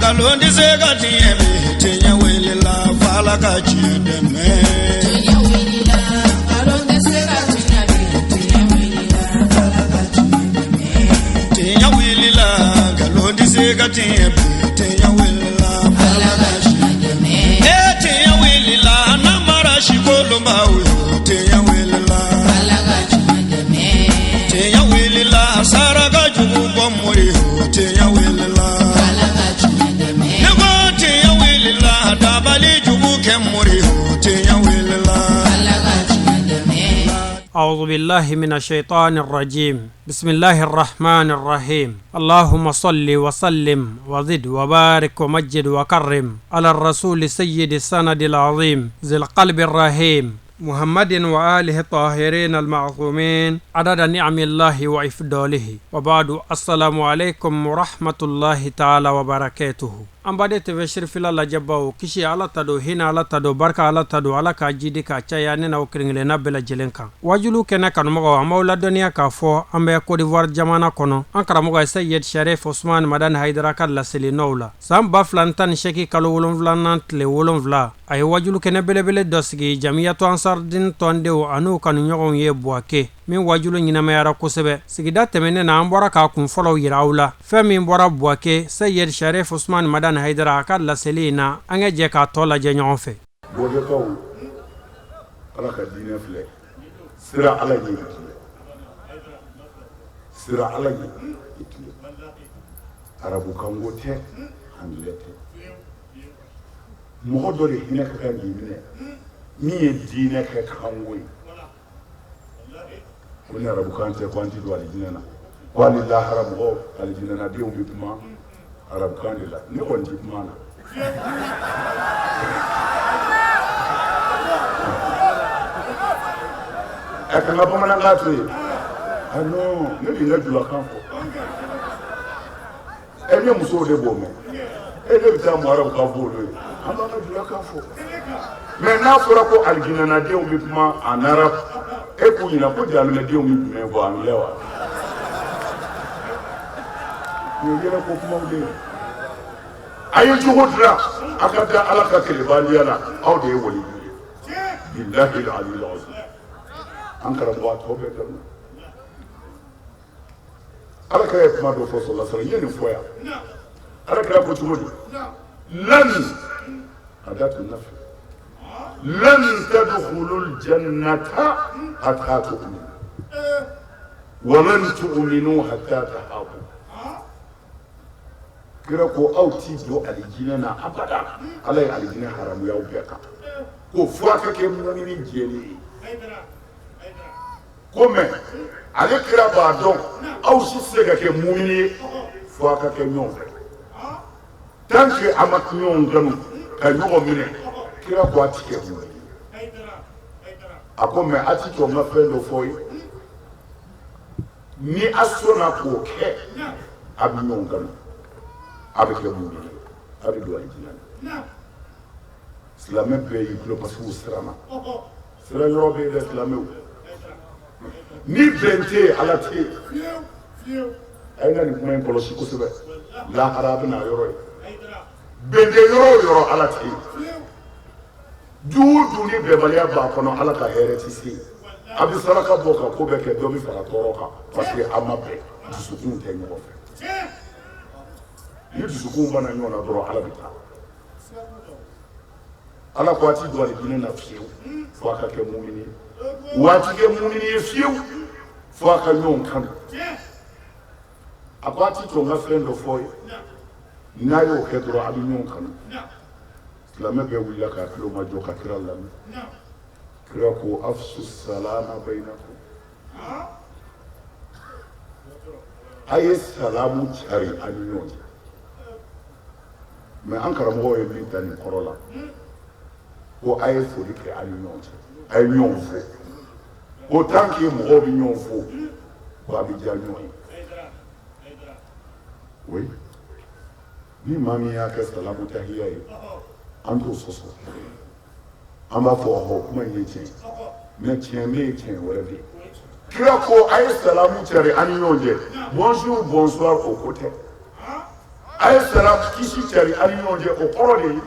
Nkalon tɛ se ka tiɲɛ bi, tiɲɛ wulila f'Ala ka tiɲɛ dɛmɛ. Tiɲɛ wulila, nkalon tɛ se ka tiɲɛ bi, tiɲɛ wulila, Ala ka tiɲɛ dɛmɛ. Tiɲɛ wulila, nkalon tɛ se ka tiɲɛ bi, tiɲɛ wulila Ala f'Ala ka ka tiɲɛ dɛmɛ. E tiɲɛ wulila, namara sikolonbaw yo, tiɲɛ wulila. Ala ka tiɲɛ dɛmɛ. Tiɲɛ wulila, saraka jugu bɔ mori yo, tiɲɛ wulila. Ala ka tiɲɛ dɛmɛ. Ne ko tiɲɛ wulila, dabali jugu kɛ mori yo, tiɲɛ wulila. Ala ka tiɲɛ dɛmɛ. أعوذ بالله من الشيطان الرجيم بسم الله الرحمن الرحيم اللهم صل وسلم وزد وبارك ومجد وكرم على الرسول سيد السند العظيم ذي القلب الرحيم محمد وآله الطاهرين المعصومين عدد نعم الله وإفضاله وبعد السلام عليكم ورحمة الله تعالى وبركاته. An baden TV Sirifila lajɛbaw, kisi Ala ta don, hinɛ Ala ta don, barika Ala ta don, Ala k'a jidi k'a caya ne n'aw kelen kelenna bɛɛ lajɛlen kan. Wajulu kɛnɛ kanumɔgɔw, an b'aw ladɔnniya k'a fɔ an bɛ Côte d'Ivoire jamana kɔnɔ, an karamɔgɔ Seyid Sharif Osman Madani Hayidara ka laseli nɔw la. San 2018 kalo 7nan tile 7, a ye wajulu kɛnɛ belebele dɔ sigi Jamiyatu Ansardin tɔndenw an'u kanuɲɔgɔnw ye Buwake, min wajulu ɲɛnamayara kosɛbɛ. Sigida tɛmɛnen na, an bɔra k'a kun fɔlɔw yira aw la, fɛn min bɔra Buwake, Seyid Sharif Osman Madani Hayidara a ka laseli in na, an ka jɛ k'a tɔ lajɛ ɲɔgɔn fɛ. Bɔkɛkaw, Ala ka diinɛ filɛ, sira Ala ɲɛ i tilen, sira Ala ɲɛ i tilen. Arabukanko tɛ, angilɛ tɛ. Mɔgɔ dɔ de hinɛ ka kan k'i minɛ min ye diinɛ kɛ kanko ye, ko ni arabukan tɛ ko an ti don alijinɛ na, ko hali lahara mɔgɔ alijinɛnadenw bɛ kuma arabukan de la. Ne kɔni ti kuma na. Ɛ, ka n ka bamanankan to yen. Ah non, ne bɛ n ka julakan fɔ. Ɛ, ne musow de b'o mɛn. E, ne bɛ taa mun arabukan fɔ olu ye? An b'an ka julakan fɔ. Mais n'a fɔra ko alijinɛnadenw bɛ kuma en arabe, e k'u ɲininka ko jahanamadenw bɛ jumɛn fɔ, anglais wa? Nin ye yɛlɛ ko kumaw de ye. A ye jogo dilan, a ka da Ala ka kelebaliya la, aw de ye waliju ye. Bilahi aliyul azim. An karamɔgɔ, a tɔ bɛɛ daminɛ. Ala kira ye kuma dɔ fɔ sɔrɔla sɔrɔ, n ye nin fɔ yan. Ala kira ko cogo di? Lan adatu nafi lan tadkhulul jannata hatta tu'minu wa lan tu'minu hatta tahabu. Kira ko aw ti don alijinɛ na abada. Ala ye alijinɛ haramuya aw bɛɛ kan, ko fo a ka kɛ mumini jɛlen ye. Ko mais ale kira b'a dɔn aw si tɛ se ka kɛ mumini ye fo a ka kɛ ɲɔgɔn fɛ. Tant que a ma ɲɔgɔn kanu ka ɲɔgɔn minɛ, kira ko a ti kɛ mumini ye. A ko mais a ti jɔ n ka fɛn dɔ fɔ ye, ni a sɔnna k'o kɛ, a bɛ ɲɔgɔn kanu, a bɛ kɛ mumini ye, a bɛ don alijinɛ na. Silamɛ bɛɛ y'i tulo, parce que u siranna. Siran yɔrɔ bɛ yen dɛ, silamɛw. Ni bɛn tɛ yen, Ala tɛ yen. A ye na nin kuma in kɔlɔsi kosɛbɛ, lahara a bɛna a yɔrɔ ye. Bɛn tɛ yɔrɔ o yɔrɔ, Ala tɛ yen. Du o du ni bɛnbaliya b'a kɔnɔ, Ala ka hɛrɛ tɛ se yen. A bɛ saraka bɔ ka ko bɛɛ kɛ, dɔ bɛ fara tɔɔrɔ kan, parce que a ma bɛn, dusukunw tɛ ɲɔgɔn fɛ. Ni dusukunw banna ɲɔgɔn na dɔrɔn, Ala bɛ taa. Ala ko a ti don alijinɛ na fiyewu fo a ka kɛ mumini ye, wa a ti kɛ mumini ye fiyewu fo a ka ɲɔgɔn kanu. A ko a ti jɔ n ka fɛn dɔ fɔ ye, n'a y'o kɛ dɔrɔn, a bɛ ɲɔgɔn kanu. Silamɛ bɛɛ wulila k'a tulo majɔ ka kira lamɛn. Kira ko afsu salama bayinakum, a ye salamu cari a ni ɲɔgɔn cɛ. Mais an karamɔgɔw ye min ta nin kɔrɔ la, ko a ye foli kɛ a ni ɲɔgɔn cɛ, a ye ɲɔgɔn fo, ko tant que mɔgɔw bɛ ɲɔgɔn fo, ko a bɛ diya ɲɔgɔn ye. Oui, ni maa min y'a kɛ salamu tahiya ye, an t'o sɔsɔ. An b'a fɔ ɔhɔ, kuma in ye tiɲɛ ye, mais tiɲɛ bɛ yen, tiɲɛ wɛrɛ bɛ yen. Kira ko a ye salamu cari a ni ɲɔgɔn cɛ, bonjour, bonsoir, o ko tɛ. A ye sara kisi cari aw ni ɲɔgɔn cɛ, o kɔrɔ de ye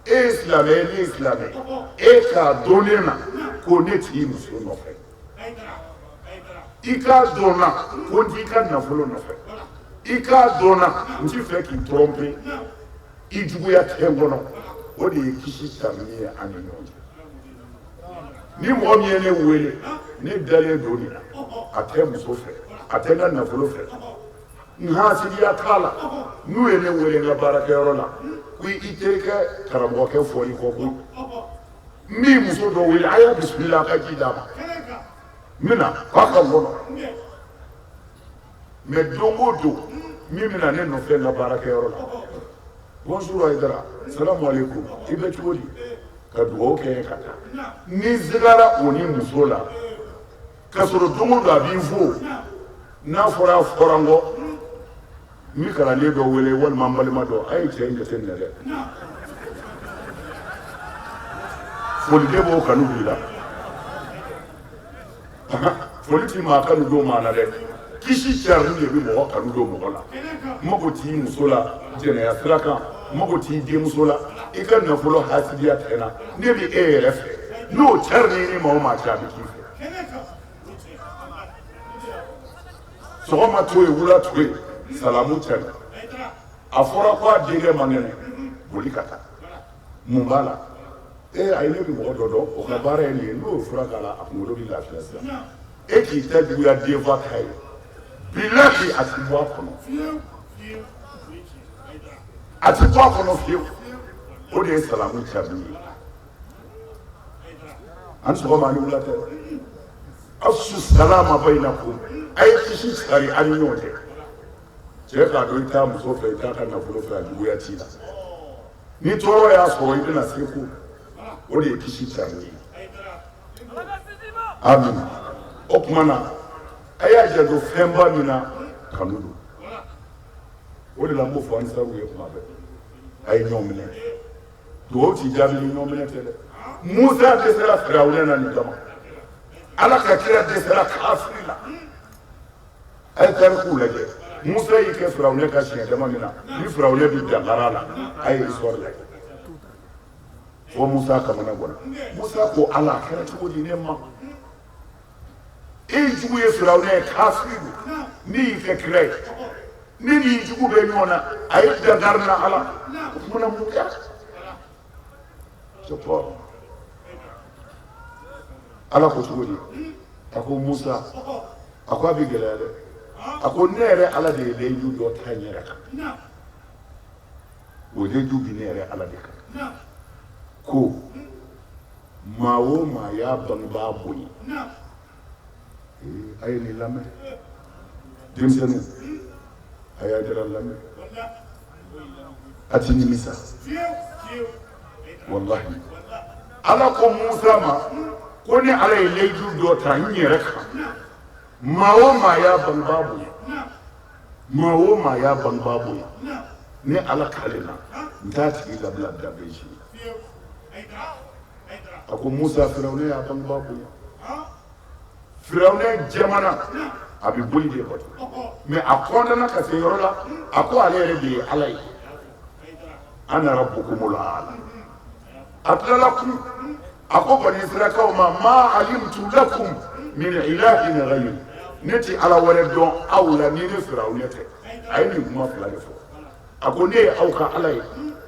e ye silamɛ ye, ne ye silamɛ ye, e k'a dɔn ne na ko ne t'i muso nɔfɛ, i k'a dɔn n na ko n t'i ka nafolo nɔfɛ, i k'a dɔn n na n t'i fɛ k'i tromper, i juguya tɛ n kɔnɔ. O de ye kisi carili ye an ni ɲɔgɔn cɛ. Ni mɔgɔ min ye ne wele, ne dalen don nin na, a tɛ muso fɛ, a tɛ n ka nafolo fɛ, n hasidiya t'a la. N'u ye ne wele n ka baarakɛyɔrɔ la ko i terikɛ karamɔgɔkɛ fɔ i kɔ ko n b'i muso dɔ wele, a y'a bisimila, a ka ji d'a ma, n bɛna k'a ka n kɔnɔ. Mais don o don min bɛna ne nɔfɛ n ka baarakɛyɔrɔ la, bonjour Hayidara, salamu aleykum, i bɛ cogo di, ka dugawu kɛ ka taa. Ni sigara o ni muso la k'a sɔrɔ don o don a b'i fo, n'a fɔra a fɔra n kɔ, n bɛ kalanden dɔ wele walima n balima dɔ, a ye cɛ in jateminɛ dɛ, foli de b'o kanu b'i la. Foli ti maa kanu don maa na dɛ, kisi carili de bɛ mɔgɔ kanu don mɔgɔ la. N mago t'i muso la jɛnɛya sira kan, n mago t'i denmuso la, i ka nafolo hasidiya tɛ n na, ne bɛ e yɛrɛ fɛ. N'o carili ni maa o maa cɛ, a bɛ k'i fɛ. Sɔgɔma to yen, wula to yen, salamu cari. A fɔra ko a denkɛ man kɛnɛ, boli ka taa. Mun b'a la? Ee ayi, ne bɛ mɔgɔ dɔ dɔn, o ka baara ye nin ye, n'o ye fura k'a la, a kunkolo bɛ lafiya sisan. E k'i ta juguya denfa ta ye, bilahi a ti bɔ a kɔnɔ, a ti bɔ a kɔnɔ fiyewu. O de ye salamu carili ye. An sɔgɔma ani wula tɛ. Afsu salama bayinakum, a ye kisi cari aw ni ɲɔgɔn cɛ. Cɛ k'a dɔn i t'a muso fɛ, i t'a ka nafolo fɛ, a juguya t'i la. Ni tɔɔrɔ y'a sɔrɔ, i bɛna se ko, o de ye kisi carili ye. Amin. O tuma na, a y'a janto fɛnba min na, kanu don. O de la n b'o fɔ ansaruw ye tuma bɛɛ, a ye ɲɔgɔn minɛ. Dugawu ti jaabi ni ɲɔgɔn minɛ tɛ dɛ. Musa dɛsɛra Firawuna na nin kama, Ala ka kira dɛsɛra kafiri la. A ye tarikuw lajɛ, Musa y'i kɛ Firawuna ka siɲɛ dama min na, ni Firawuna bɛ dankari a la, a ye histoire lajɛ. Fo Musa kamana ganna. Musa ko Ala, a kɛra cogo di ne ma? E jugu ye Firawuna ye, kafiri don, ne y'i kɛ kira ye, ne ni jugu bɛ ɲɔgɔn na, a ye dankari n na Ala. O tuma na mun kɛra? C'est pas Ala ko cogo di? A ko Musa, a ko a bɛ gɛlɛya dɛ. A ko ne yɛrɛ Ala de ye layidu dɔ ta n yɛrɛ kan. O layidu bɛ ne yɛrɛ Ala de kan. Ko maa o maa y'a bangebaa bonya, a ye nin lamɛn, denmisɛnninw, a y'a jara lamɛn, a ti nimisa walahi. Ala ko Musa ma ko ne Ala ye layidu dɔ ta n yɛrɛ kan, maa o maa y'a bangebaa bonya, maa o maa y'a bangebaa bonya, ne Ala kalenna n t'a tigi labila danbe si. A ko Musa, Firawuna y'a bangebaa bonya, Firawuna jamana a bɛ boli de bato, mais a kɔntanna ka se yɔrɔ la, a ko ale yɛrɛ de ye Ala ye, ana rabbukumul aala. A tilala kun, a ko bani Israɛlakaw ma, ma alimtu lakum min ilahin ghayri, ne tɛ Ala wɛrɛ dɔn aw la ni ne Firawuna tɛ. A ye nin kuma fila de fɔ. A ko ne ye aw ka Ala ye,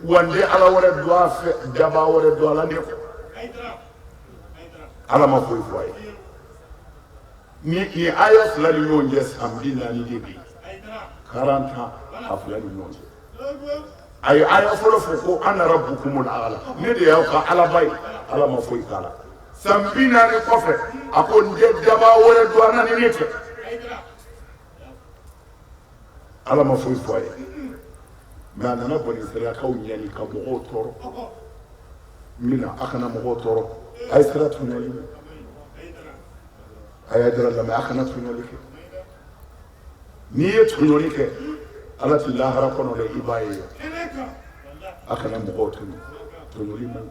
wa n tɛ Ala wɛrɛ dɔn a fɛ, dabaa wɛrɛ dɔn a la ne kɔ. Ala ma foyi fɔ a ye. Ni nin aya fila ni ɲɔgɔn cɛ, san 40 de bɛ yen, 40 a fila ni ɲɔgɔn cɛ. A ye aya fɔlɔ fɔ ko ana rabbukumul aala, ne de y'aw ka alaba ye, Ala ma foyi k'a la. San 40 kɔfɛ, a ko n tɛ dabaa wɛrɛ dɔn a na ni ne tɛ. Ala ma foyi fɔ a ye, mais a nana bani Israɛlakaw ɲani ka mɔgɔw tɔɔrɔ. N bɛna a kana mɔgɔw tɔɔrɔ, a ye sira tɔɲɔli ɲɛ, a y'a jara lamɛn, a kana tɔɲɔli kɛ. N'i ye tɔɲɔli kɛ, Ala tɛ lahara kɔnɔ dɛ, i b'a ye. A kana mɔgɔw tɔɲɔ, tɔɲɔli man ɲi.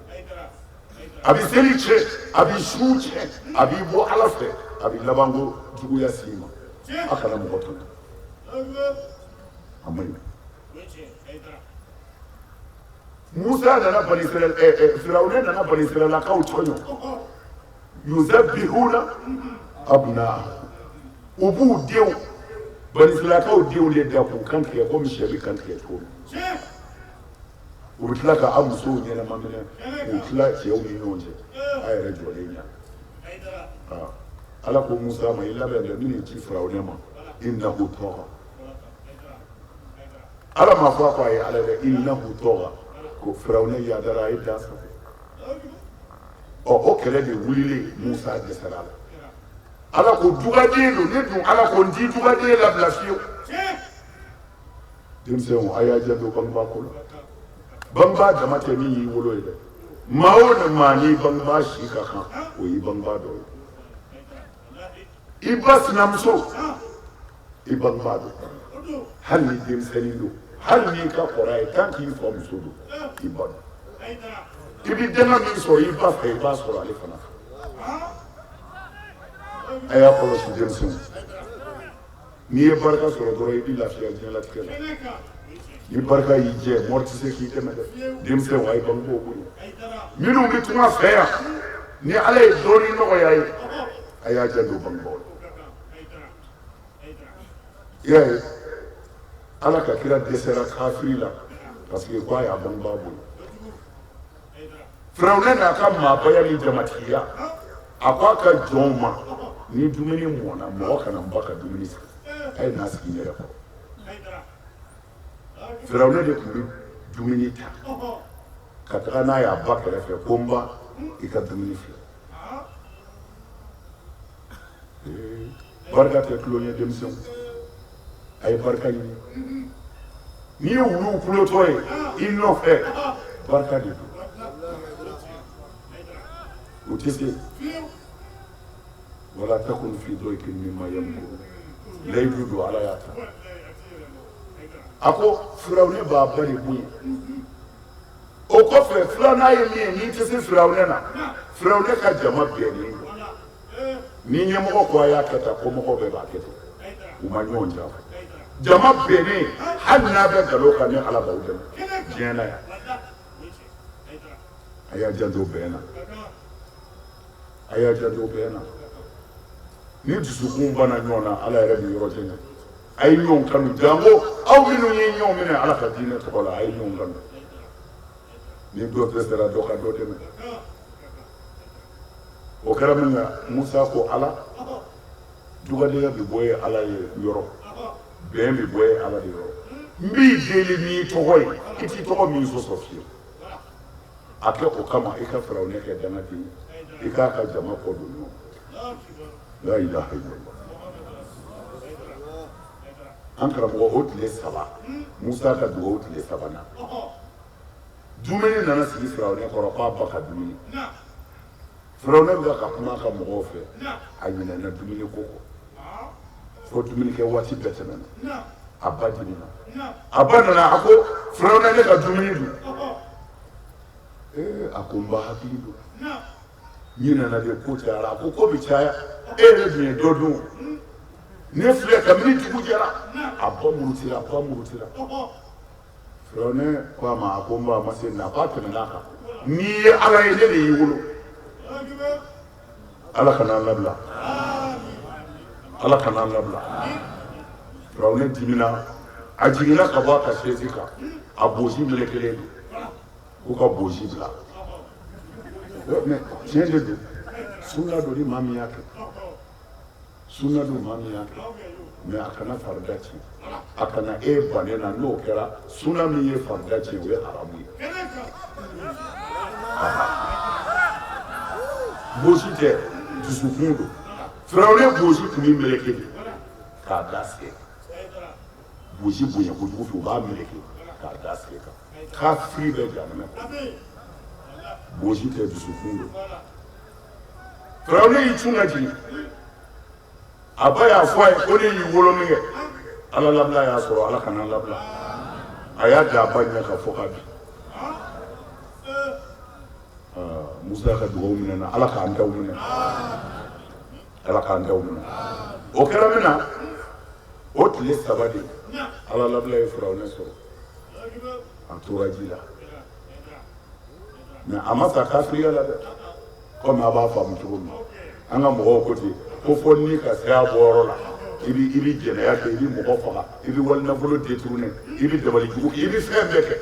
A bɛ seli tiɲɛ, a bɛ sun tiɲɛ, a b'i bɔ Ala fɛ, a bɛ labanko juguya s'i ma. A kana mɔgɔ tɔɲɔ, a man ɲi. Musa nana bani Israɛl Firawuna nana bani Israɛlakaw tɔɲɔ yuzabbihuna abna'ahum u b'u denw bani Israɛlakaw denw de da k'u kan tigɛ komi sɛ bɛ kan tigɛ cogo min u bɛ tila ka aw musow ɲɛnama minɛ k'u tila cɛw ni ɲɔgɔn cɛ a yɛrɛ jɔlen ɲɛna Ala ko Musa ma i labɛn dɛ n bɛn'i ci Firawuna ma innahu tɔga Ala m'a fɔ a ko a ye Ala dɛ innahu tɔga ko Firawuna yadara a ye dan sago ɔ o kɛlɛ de wulilen Musa dɛsɛra a la Ala ko dugaden don ne dun Ala ko n ti dugaden labila fiyewu denmisɛnw a y'a janto bangebaa ko la bangebaa dama tɛ min y'i wolo ye dɛ maa o ni maa n'i bangebaa si ka kan o y'i bangebaa dɔ ye i ba sinamuso i bangebaa don hali ni denmisɛnnin don hali n'i ka kɔrɔ a ye tant k'i fa muso don i ba don i bɛ danga min sɔrɔ i ba fɛ i b'a sɔrɔ ale fana fɛ a y'a kɔlɔsi denmisɛnw n'i ye barika sɔrɔ dɔrɔn i bɛ lafiya diɲɛlatigɛ la ni barika y'i jɛ mɔri tɛ se k'i dɛmɛ dɛ denmisɛnw a ye bangebaaw bonya minnu bɛ tunga fɛ yan ni ala ye dɔɔnin nɔgɔya ye a y'a janto bangebaaw la i y'a ye ala ka kira dɛsɛra kafiri la parce que ko a y'a bangebaa bonya firawuna n'a ka maabaya ni jamatigiya a ko a ka jɔnw ma ni dumuni mɔna mɔgɔ kana n ba ka dumuni sigi a ye n'a sigi n yɛrɛ kɔrɔ firawuna de tun bɛ dumuni ta ka taga n'a ye a ba kɛrɛfɛ ko n ba i ka dumuni filɛ barika tɛ tulon ye denmisɛnw a ye barika ɲini n'i ye wuluw kulotɔ ye i nɔfɛ barika de don u tɛ se wala takun fi daykin mimma yamkurun layidu don ala y'a ta a ko firawunɛ b'a ba de bonya o kɔfɛ filanan ye min ye n'i tɛ se firawunɛ na firawunɛ ka jama bɛnnen don ni ɲɛmɔgɔ ko a y'a kɛ tan kɔmɔgɔ bɛɛ b'a kɛ ten u ma ɲɔgɔn janfa jama bɛnnen hali n'a bɛ nkalon kan ni ala b'aw dɛmɛ diɲɛ na yan a y'a janto bɛn na a y'a janto bɛn na ni dusukun banna ɲɔgɔn na ala yɛrɛ bɛ yɔrɔ janya a ye ɲɔgɔn kanu janko aw minnu ye ɲɔgɔn minɛ ala ka diinɛ tɔgɔ la a ye ɲɔgɔn kanu ni dɔ dɛsɛra dɔ ka dɔ dɛmɛ o kɛra min na musa ko ala dugadenya bɛ bɔ ye ala ye yɔrɔ bɛn bɛ bɔ ye ala de yɔrɔ n b'i deli n'i tɔgɔ ye i t'i tɔgɔ min sɔsɔ fiyewu a kɛ o kama i ka firawunɛ kɛ dangaden ye i k'a ka jama kɔ don ɲɔgɔn la ilaha illallah an karamɔgɔ o tile saba musa ka dugawu tile sabanan dumuni nana sigi firawunɛ kɔrɔ k'a ba ka dumuni firawunɛ bɛ ka kuma a ka mɔgɔw fɛ a ɲinɛna dumuni ko kɔ fo dumunikɛ waati bɛɛ tɛmɛna a ba dimina a ba nana a ko firawunɛ ne ka dumuni dun ee a ko n ba hakili don n ɲinɛna de ko cayara a ko ko bɛ caya e yɛrɛ dun ye dɔ dun ne filɛ kabini dugu jɛra a ba murutira a ba murutira Firawunɛ ko a ma a ko n ba a ma se nin na k'a tɛmɛna a kan n'i ye ala ye ne de y'i wolo ala kana an labila ala kana an labila firawunɛ dimina a jiginna ka bɔ a ka chaise kan a bosi melekelen don k'u ka bosi bila mais tiɲɛ de don sunna don ni maa min y'a kɛ sunna don maa min y'a kɛ mais a kana farida tiɲɛ a kana e bannen na n'o kɛra sunna min ye farida tiɲɛ o ye haramu ye bosi tɛ dusukun don firawunɛ bosi tun bɛ meleke de k'a da sen kan bosi bonya kojugu fɛ u b'a meleke k'a da sen kan kafiri bɛ jahanama kɔnɔ bosi tɛ dusukun don firawunɛ y'i cun ka jigin a ba y'a fɔ a ye ko ne y'i wolo min kɛ ala labila y'a sɔrɔ ala kana labila a y'a da a ba ɲɛ kan fo ka bin musa ka dugawu minɛna ala k'an taw minɛ ala k'an taw minɛ o kɛra min na o tile saba de ala labila ye firawunɛ sɔrɔ A tora ji la, mais a ma sa kafiriya la dɛ. Komi a b'a faamu cogo min, an ka mɔgɔw ko ten ko fo ni ka se a bɔyɔrɔ la, i bɛ jɛnɛya kɛ, i bɛ mɔgɔ faga, i bɛ wali nafolo détourner, i bɛ dabali jugu kɛ, i bɛ fɛn bɛɛ kɛ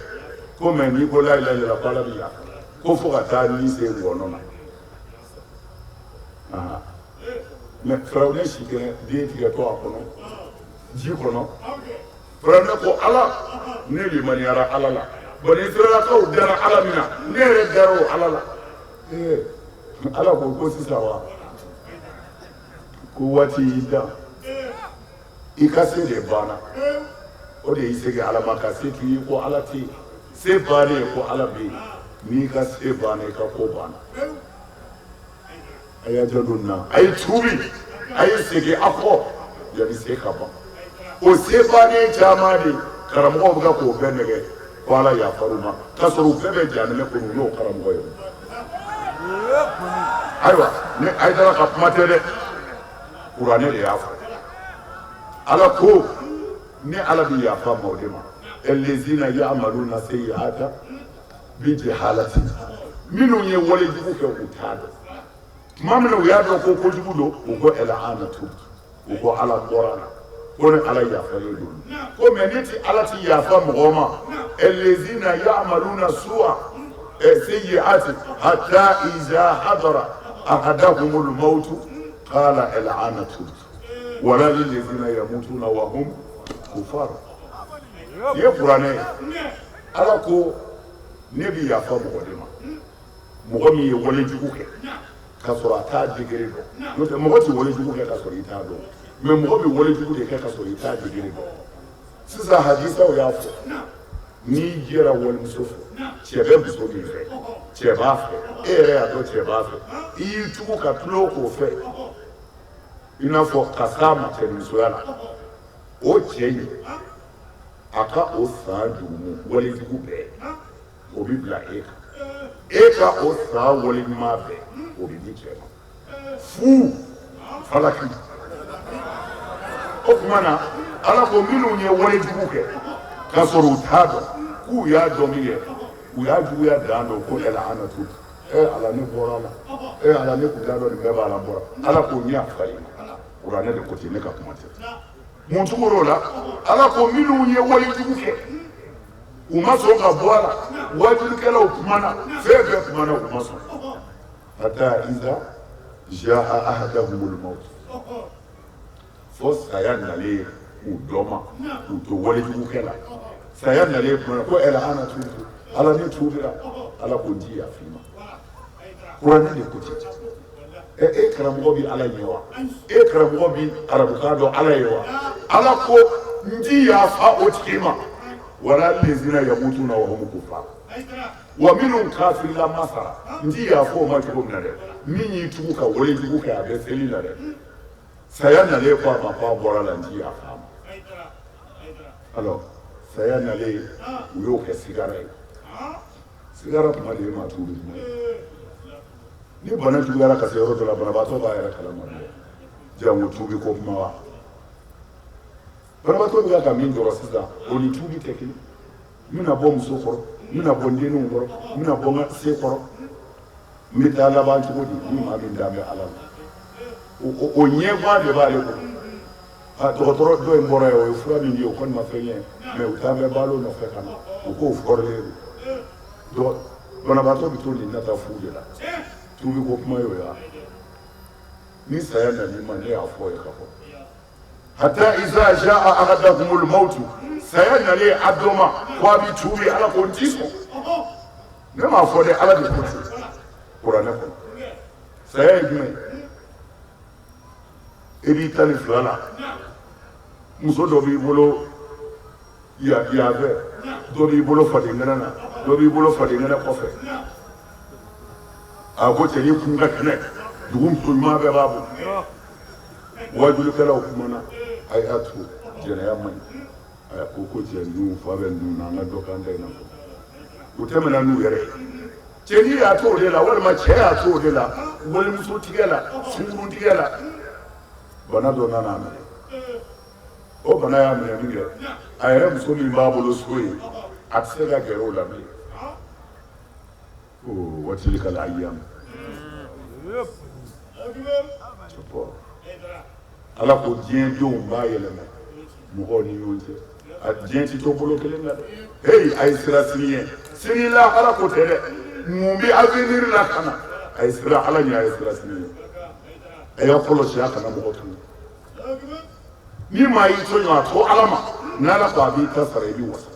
ko mais n'i ko la ilaha illallah ko Ala bɛ yafa, ko fo ka taa ni se ngɔnɔ na. Mais Firawunɛ si kɛnɛ den tigɛ to a kɔnɔ ji kɔnɔ. Firawunɛ ko Ala, ne limaniyara Ala la, bani Israɛlakaw dara Ala min na, ne yɛrɛ dara o Ala la. Ee, Ala ko ko sisan wa ko waati y'i dan, i ka se de banna, o de y'i segin Ala ma. Ka se k'i ye ko Ala tɛ yen, se bannen ko Ala bɛ yen. N'i ka se banna, i ka ko banna. A y'a janto nin na, a ye tuubi, a ye segin a kɔ yanni se ka ban. O se bannen caman de karamɔgɔw bɛ ka k'o bɛɛ nɛgɛ ko Ala yafar'u ma, k'a sɔrɔ u bɛɛ bɛ jahanamɛ kɔnɔ, u y'o karamɔgɔ ye. Ayiwa, ne Hayidara ka kuma tɛ dɛ, kuranɛ de y'a fɔ. Ala ko ne Ala bɛ yafa maaw de ma, allazina ya'maluna sayyi'ata bi jahalati, minnu ye walejugu kɛ u t'a dɔn. Tuma min na u y'a dɔn ko kojugu don, u ko al'ana tubtu, u ko Ala bɔra la, ko ne Ala yafalen don. Ko mais ne ti Ala ti yafa mɔgɔ ma, allazina ya'maluna su'a sayyi'ati hatta iza hadara ahadahumul mautu qala al'ana tubtu wala lillazina yamutuna wa hum kufar. Nin ye kuranɛ ye. Ala ko ne bɛ yafa mɔgɔ de ma, mɔgɔ min ye walejugu kɛ k'a sɔrɔ a t'a degré dɔn. N'o tɛ, mɔgɔ tɛ walejugu kɛ k'a sɔrɔ i t'a dɔn, mais mɔgɔ bɛ walejugu de kɛ k'a sɔrɔ i t'a degré dɔn. Sisan hadisaw y'a fɔ, n'i jɛra walimuso fɛ, cɛ bɛ muso min fɛ, cɛ b'a fɛ, e yɛrɛ y'a dɔn cɛ b'a fɛ, i y'i tugu ka tulon k'o fɛ, i n'a fɔ ka s'a ma cɛnimusoya la, o cɛ in a ka o san jurumu walejugu bɛɛ, o bɛ bila e kan. E ka o san waleɲuman bɛɛ, o bɛ di cɛ ma fu falaki. O tuma na, Ala ko minnu ye walejugu kɛ k'a sɔrɔ u t'a dɔn, k'u y'a dɔn min kɛ, u y'a juguya dan dɔn, ko al'ana tubtu, e Ala, ne bɔra a la, e Ala, ne tun t'a dɔn nin bɛɛ b'a la, n bɔra. Ala ko n yafara i ma. Kuranɛ de ko ten, ne ka kuma tɛ. Mun cogo la Ala ko minnu ye walejugu kɛ, u ma sɔn ka bɔ a la, wajulikɛlaw kumana, fɛn bɛɛ kumana, u ma sɔn, hatta iza jaa ahadahumul maut, fo saya nalen u dɔ ma k'u to walejugukɛ la. Saya nalen kumana ko al'ana tubtu, Ala, ne tuubira. Ala ko n ti yafa i ma. Kuranɛ de ko ten. Ɛ, e karamɔgɔ bɛ Ala ɲɛ wa? E karamɔgɔ bɛ arabukan dɔn Ala ye wa? Ala ko n ti yafa o tigi ma. Wala lezina yamutuna wa hum kufar, wa minnu kafirila ma sara, n ti yafa o ma cogo min na dɛ, min y'i tugu ka walejugu kɛ, a bɛ seli la dɛ, saya nalen ko a ma ko a bɔra la, n ti yafa a ma. Alors saya nalen, u y'o kɛ sigara ye. Sigara kuma de ye maa tuubi kuma ye. Ni bana juguyara ka se yɔrɔ dɔ la, banabaatɔ b'a yɛrɛ kalama dɛ, jango tuubi ko kuma wa. Banabaatɔ bɛ ka min jɔrɔ sisan, o ni tuubi tɛ kelen. N bɛna bɔ muso kɔrɔ, n bɛna bɔ n denninw kɔrɔ, n bɛna bɔ n ka se kɔrɔ, n bɛ taa laban cogo di? Ni maa min dan bɛ Ala la, o ɲɛguwan de b'ale bolo. A dɔgɔtɔrɔ dɔ in bɔra yen, o ye fura min di, o kɔni ma fɛn ɲɛ, mais u taa bɛ balo nɔfɛ ka na, u k'o fɔrilen don. Banabaatɔ bɛ to nin nata fu de la. Tuubi ko kuma y'o ye wa? Ni saya nan'i ma, ne y'a fɔ ye ka fɔ hatta iza jaa ahadahumul mautu, saya nalen a dɔ ma ko a bɛ tuubi, Ala ko n ti sɔn. Ne m'a fɔ dɛ, Ala de ko ten kuranɛ kɔnɔ. Saya ye jumɛn ye? E b'i 12 la, muso dɔ b'i bolo yan fɛ, dɔ b'i bolo fadenkɛnɛ na, dɔ b'i bolo fadenkɛnɛ kɔfɛ. A ko cɛnin kun ka kɛnɛ, dugu muso ɲuman bɛɛ b'a bolo. Wajulikɛlaw kumana, a y'a to jɛnɛya man ɲi. A ko ko cɛ ninnu fa bɛ ninnu na, an ka dɔ k'an ta in na. U tɛmɛna n'u yɛrɛ ye. Cɛnin y'a to o de la, walima cɛ y'a to o de la, walimuso tigɛ la, sunkurun tigɛ la, bana dɔ nana a minɛ. O bana y'a minɛ min kɛ, a yɛrɛ muso min b'a bolo so ye, A tɛ se ka gɛrɛ o la bilen. Oh, wa tilka al-ayyam. Ala ko diɲɛ denw b'a yɛlɛma mɔgɔw ni ɲɔgɔn cɛ. A diɲɛ tɛ to bolo kelen na dɛ. Hey, a ye siran sini ɲɛ. Sini lahara ko tɛ dɛ. Mun bɛ avenir la ka na? A ye siran Ala ɲɛ, a ye siran sini ɲɛ. A y'a kɔlɔsi a kana mɔgɔ tɔɲɔ. Ni maa y'i tɔɲɔ a to Ala ma. N'Ala ko a b'i ta sara i bɛ wasa.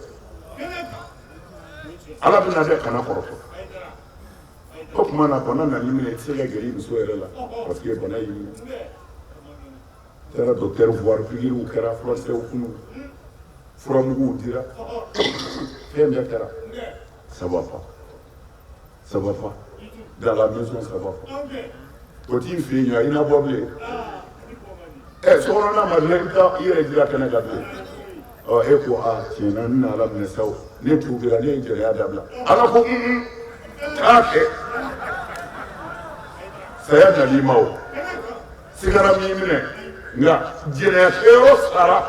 Ala bɛ na dɛ kana kɔrɔfɔ. O tuma na bana nan'i minɛ i tɛ se ka gɛrɛ i muso yɛrɛ la parce que bana y'i minɛ. Taara docteur voir pikiriw kɛra furakisɛw kunu furamuguw dira fɛn bɛɛ kɛra ça va pas ça va pas dans la maison ça va pas o t'i fɛ yen i na bɔ bilen ɛ sokɔnɔna ma dilan i bɛ taa i yɛrɛ jira kɛnɛ kan bilen ɔ e ko a tiɲɛ na n na ala minɛ sa o ne tuubira ne ye jɛnɛya dabila ala ko un taa kɛ saya nal'i ma o sigara m'i minɛ nka jɛnɛya kɛyɔrɔ sara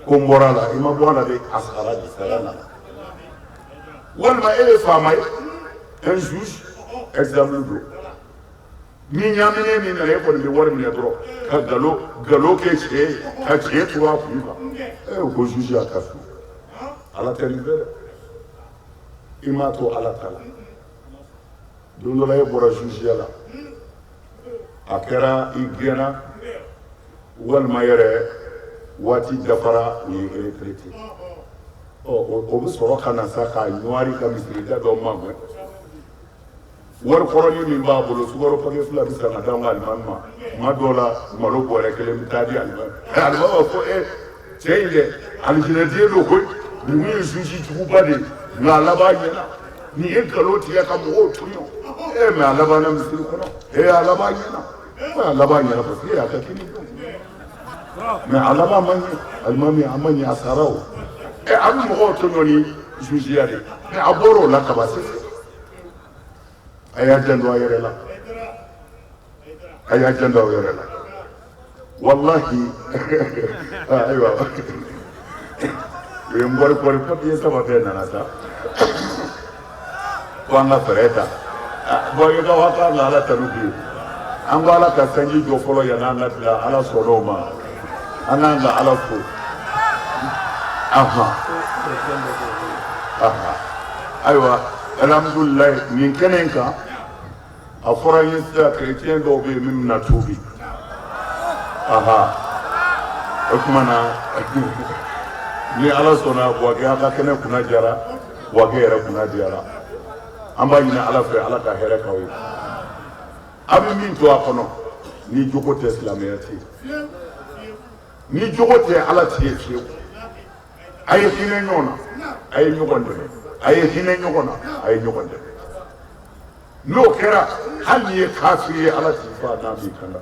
ko n bɔra a la i ma bɔ a la dɛ a sara de saya nana walima e ye faama ye un juge exemple don ni ɲaminen min nana e kɔni bɛ wari minɛ dɔrɔn ka nkalon nkalon kɛ tiɲɛ ye ka tiɲɛ turu a kun kan e ko juge a ka su ala tɛ nin fɛ dɛ i m'a to ala ta la don dɔ la e bɔra jugeya la a kɛra i gɛnna walima yɛrɛ waati dafara u ye retraité ɔ o bɛ sɔrɔ ka na sa k'a ɲɔgɔnri ka misirida dɔ magɛn wari kɔrɔnin min b'a bolo sukaro paquet fila bɛ san ka d'an ka alimami ma tuma dɔw la malo bɔrɛ kelen bɛ taa di alimami alimami b'a fɔ e cɛ in dɛ alijinɛden don koyi nin kun ye juge juguba de ye nka a laban ɲɛna nin ye nkalon tigɛ ka mɔgɔw tɔɲɔ e mais a labanna misiri kɔnɔ e a laban ɲɛna a laban ɲɛna parce que e y'a ka kini dɔn mais a laban ma ɲɛ alimami a ma ɲɛ a sara o ɛ a bɛ mɔgɔw tɔɲɔ ni jugeya de mais a bɔra o la kaban sisan a y'a janto a yɛrɛ la a y'a janto aw yɛrɛ la walahi ayiwa u ye n kɔri kɔri papiye saba bɛɛ nana sa ko an ka fɛɛrɛ ta bon i ka wa kan ka ala tanu bi an ko ala ka sanji jɔ fɔlɔ yanni an ka tila ala sɔnna o ma an k'an ka ala fo ahan ahan ayiwa alhamdulilayi nin kɛnɛ in kan a fɔra n ye sisan kerecɛn dɔw bɛ yen min bɛna tuubi aha o tuma na ni ala sɔnna Buwake a ka kɛnɛ kunna diyara Buwake yɛrɛ kunna diyara an b'a ɲini ala fɛ ala ka hɛrɛ k'aw ye a bɛ min to a kɔnɔ ni jogo tɛ silamɛya tɛ yen ni jogo tɛ ala tɛ yen fiyewu a ye hinɛ ɲɔgɔn na a ye ɲɔgɔn dɛmɛ a ye hinɛ ɲɔgɔn na a ye ɲɔgɔn dɛmɛ n'o kɛra hali n'i ye kafiri ye ala t'i faa n'a m'i kanda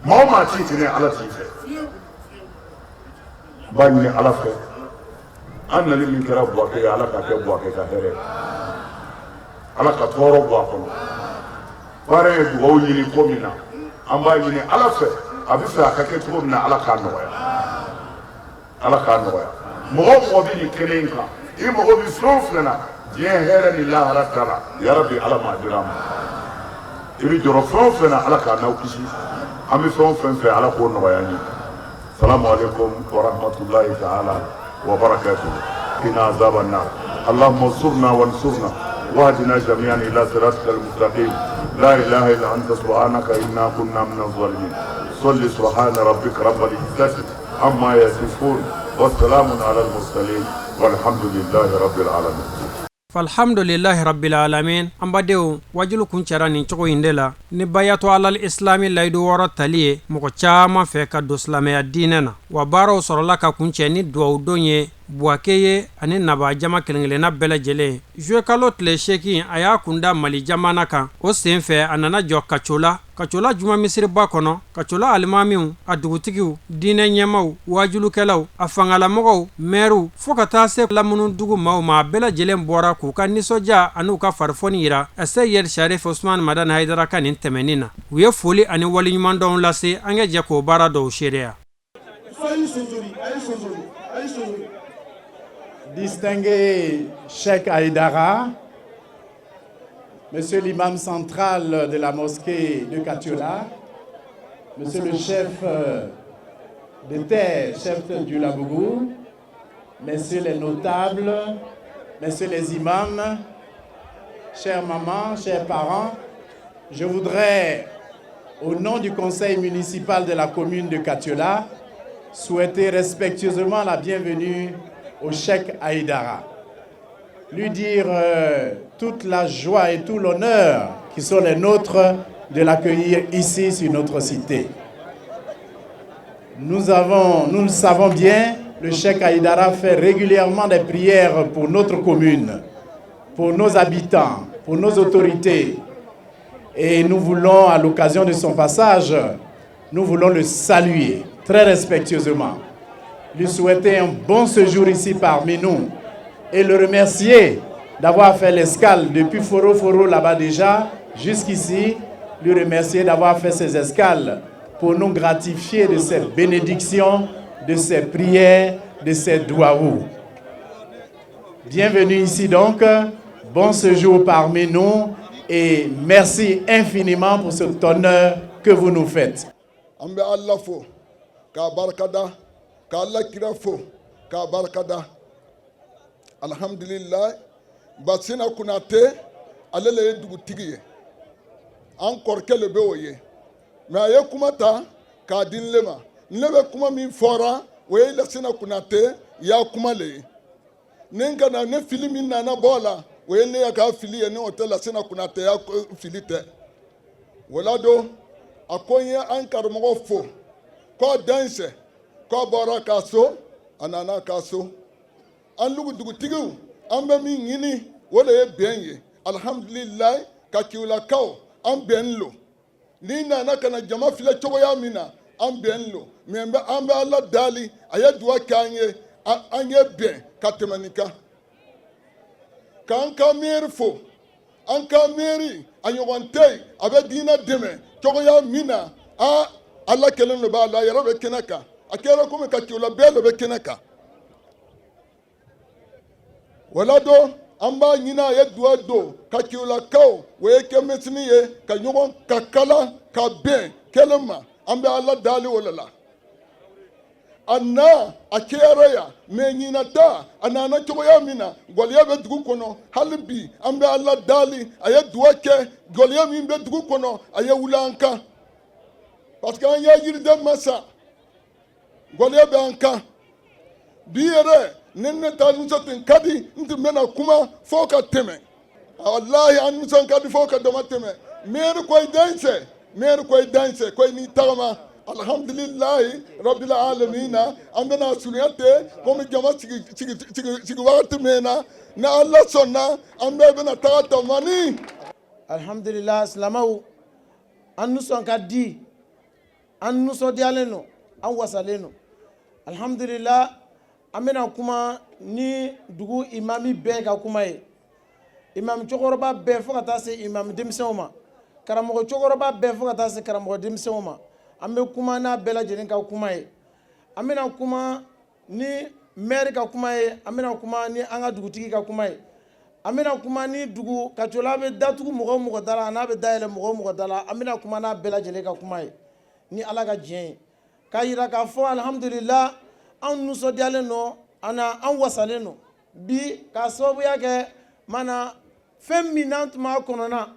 maa o maa t'i hinɛ ala t'i fɛ n b'a ɲini ala fɛ an nali min kɛra Buwake ye ala ka kɛ Buwake ka hɛrɛ ye ala ka tɔɔrɔ bɔ a kɔnɔ baara ye dugawu ɲini ko min na an b'a ɲini ala fɛ a bɛ fɛ a ka kɛ cogo min na ala k'a nɔgɔya ala k'a nɔgɔya mɔgɔ o mɔgɔ bɛ nin kɛnɛ in kan i mago bɛ fɛn o fɛn na diɲɛ hɛrɛ ni lahara ta la yarabi ala m'a dira an ma i bɛ jɔrɔ fɛn o fɛn na ala k'a n'aw kisi an bɛ fɛn o fɛn fɛ ala k'o nɔgɔya an ye salamu aleykum wa rahmatulahi ta'ala wa barakatuhu qina azaban nar allahumma ansurna wansurna واهدنا جميعا الى صراطك المستقيم لا اله الا انت سبحانك انا كنا من الظالمين صل سبحان ربك رب العزه عما يصفون والسلام على المرسلين والحمد لله رب العالمين Alhamdulilahi rabbil alamin an badenw wajulu kuncɛra nin cogo in de la ni bayatu alal islami layidu wɔɔrɔ tali ye mɔgɔ caman fɛ ka don silamɛya diinɛ na wa baaraw sɔrɔla ka kuncɛ ni duwawudon ye Buwake ye ani naba jama kelenkelenna bɛɛ lajɛlen zuwe kalo tile 8 a y'a kunda Mali jamana kan o senfɛ a nana jɔ Kacola Kacola juma misiriba kɔnɔ Kacola alimamiw a dugutigiw diinɛ ɲɛmaaw wajulukɛlaw a fangalamɔgɔw mɛriw fo ka taa se lamunu dugu maaw ma a bɛɛ lajɛlen bɔra k'u ka nisɔndiya an'u ka farifoni yira Seyid Sharif Usman Madani Hayidara ka nin tɛmɛni na u ye foli ani waleɲumandɔn lase an ka jɛ k'o baara dɔw seereya. Distingué Cheikh Aïdara, Monsieur l'imam central de la mosquée de Katiola, Monsieur le chef de terre, chef du Labougou, Messieurs les notables, Messieurs les imams, chères mamans, chers parents, je voudrais, au nom du conseil municipal de la commune de Katiola, souhaiter respectueusement la bienvenue au Cheikh Aïdara. Lui dire toute la joie et tout l'honneur qui sont les nôtres de l'accueillir ici sur notre cité. Nous le savons bien, le Cheikh Aïdara fait régulièrement des prières pour notre commune, pour nos habitants, pour nos autorités. Et nous voulons, à l'occasion de son passage, nous voulons le saluer très respectueusement, lui souhaiter un bon séjour ici parmi nous et le remercier d'avoir fait l'escale depuis Foro Foro là-bas déjà jusqu'ici, lui remercier d'avoir fait ces escales pour nous gratifier de ses bénédictions, de ses prières, de ses douaous. Bienvenue ici donc, bon séjour parmi nous et merci infiniment pour cet honneur que vous nous faites. An bɛ Ala fo k'a barikada, k'a Ala kira fo k'a barikada. Alihamdulilayi, Basina Konate, ale le ye dugutigi ye, an kɔrɔkɛ le bɛ o ye, mɛ a ye kuma ta k'a di ne ma. Ne bɛ kuma min fɔra, o ye Lasina Konate y'a kuma le ye. Ni n kana ne fili min nana bɔ a la, o ye ne ya ka fili ye, ni o tɛ Lasina Konate ya fili tɛ. O la don a ko n ye an karamɔgɔ fo k'a dansɛ, k'a bɔra k'a so, a nana k'a so. An lugu dugutigiw, an bɛ min ɲini, o de ye bɛn ye. Alihamdulilayi, ka kiwulakaw an bɛn lo. N'i nana ka na jama filɛ cogoya min na, an bɛn lo. Mɛ an bɛ Ala dali a ye duwa kɛ an ye, an ye bɛn ka tɛmɛ nin kan. K'an ka miiri fo, an ka miiri a ɲɔgɔn tɛ yen, a bɛ diinɛ dɛmɛ cogoya min na. A Ala kelen de b'a la, a yɛrɛ bɛ kɛnɛ kan, a kɛra komi ka ciw la, bɛɛ de bɛ kɛnɛ kan. Wala don an b'a ɲini a ye duwa don ka kiwulakaw, o ye kɛ mesini ye ka ɲɔgɔn ka kala ka bɛn kelen ma. An bɛ Ala dali o de la. A na a cɛyara yan, mɛ ɲinata a nana cogoya min na, gɔliya bɛ dugu kɔnɔ hali bi. An bɛ Ala dali a ye duwa kɛ, gɔliya min bɛ dugu kɔnɔ, a ye wuli an kan, parce que an ye yiriden ma sa, gɔliya bɛ an kan bi yɛrɛ. Ni ne ta nisɔn tun ka di, n tun bɛna kuma fo ka tɛmɛ. Walahi, an nisɔn ka di fo ka dama tɛmɛ. Miiri ko i dansɛ, miiri ko i dansɛ, ko i n'i tagama. Alhamdulilayi rabbil alamina. An bɛna surunya ten komi jama sigi sigi sigi sigi wagati min na, ni Ala sɔnna, an bɛɛ bɛna taga tamani. Alhamdulillah, silamɛw, an nisɔn ka di, an nisɔndiyalen don, an wasalen don. Alhamdulillah, an bɛna kuma ni dugu imami bɛɛ ka kuma ye, imami cɛkɔrɔba bɛɛ fo ka taa se imami denmisɛnw ma, karamɔgɔ cɛkɔrɔba bɛɛ fo ka taa se karamɔgɔ denmisɛnw ma. An bɛ kuma n'a bɛɛ lajɛlen ka kuma ye. An bɛna kuma ni maire ka kuma ye, an bɛna kuma ni an ka dugutigi ka kuma ye, an bɛna kuma ni dugu Katiola bɛ datugu mɔgɔ o mɔgɔ da la, a n'a bɛ dayɛlɛ mɔgɔ o mɔgɔ da la, an bɛna kuma n'a bɛɛ lajɛlen ka kuma ye ni Ala ka diɲɛ ye, k'a yira k'a fɔ alhamdulillah, anw nisɔndiyalen don, an na an wasalen don bi k'a sababuya kɛ mana fɛn min n'an tun b'a kɔnɔna,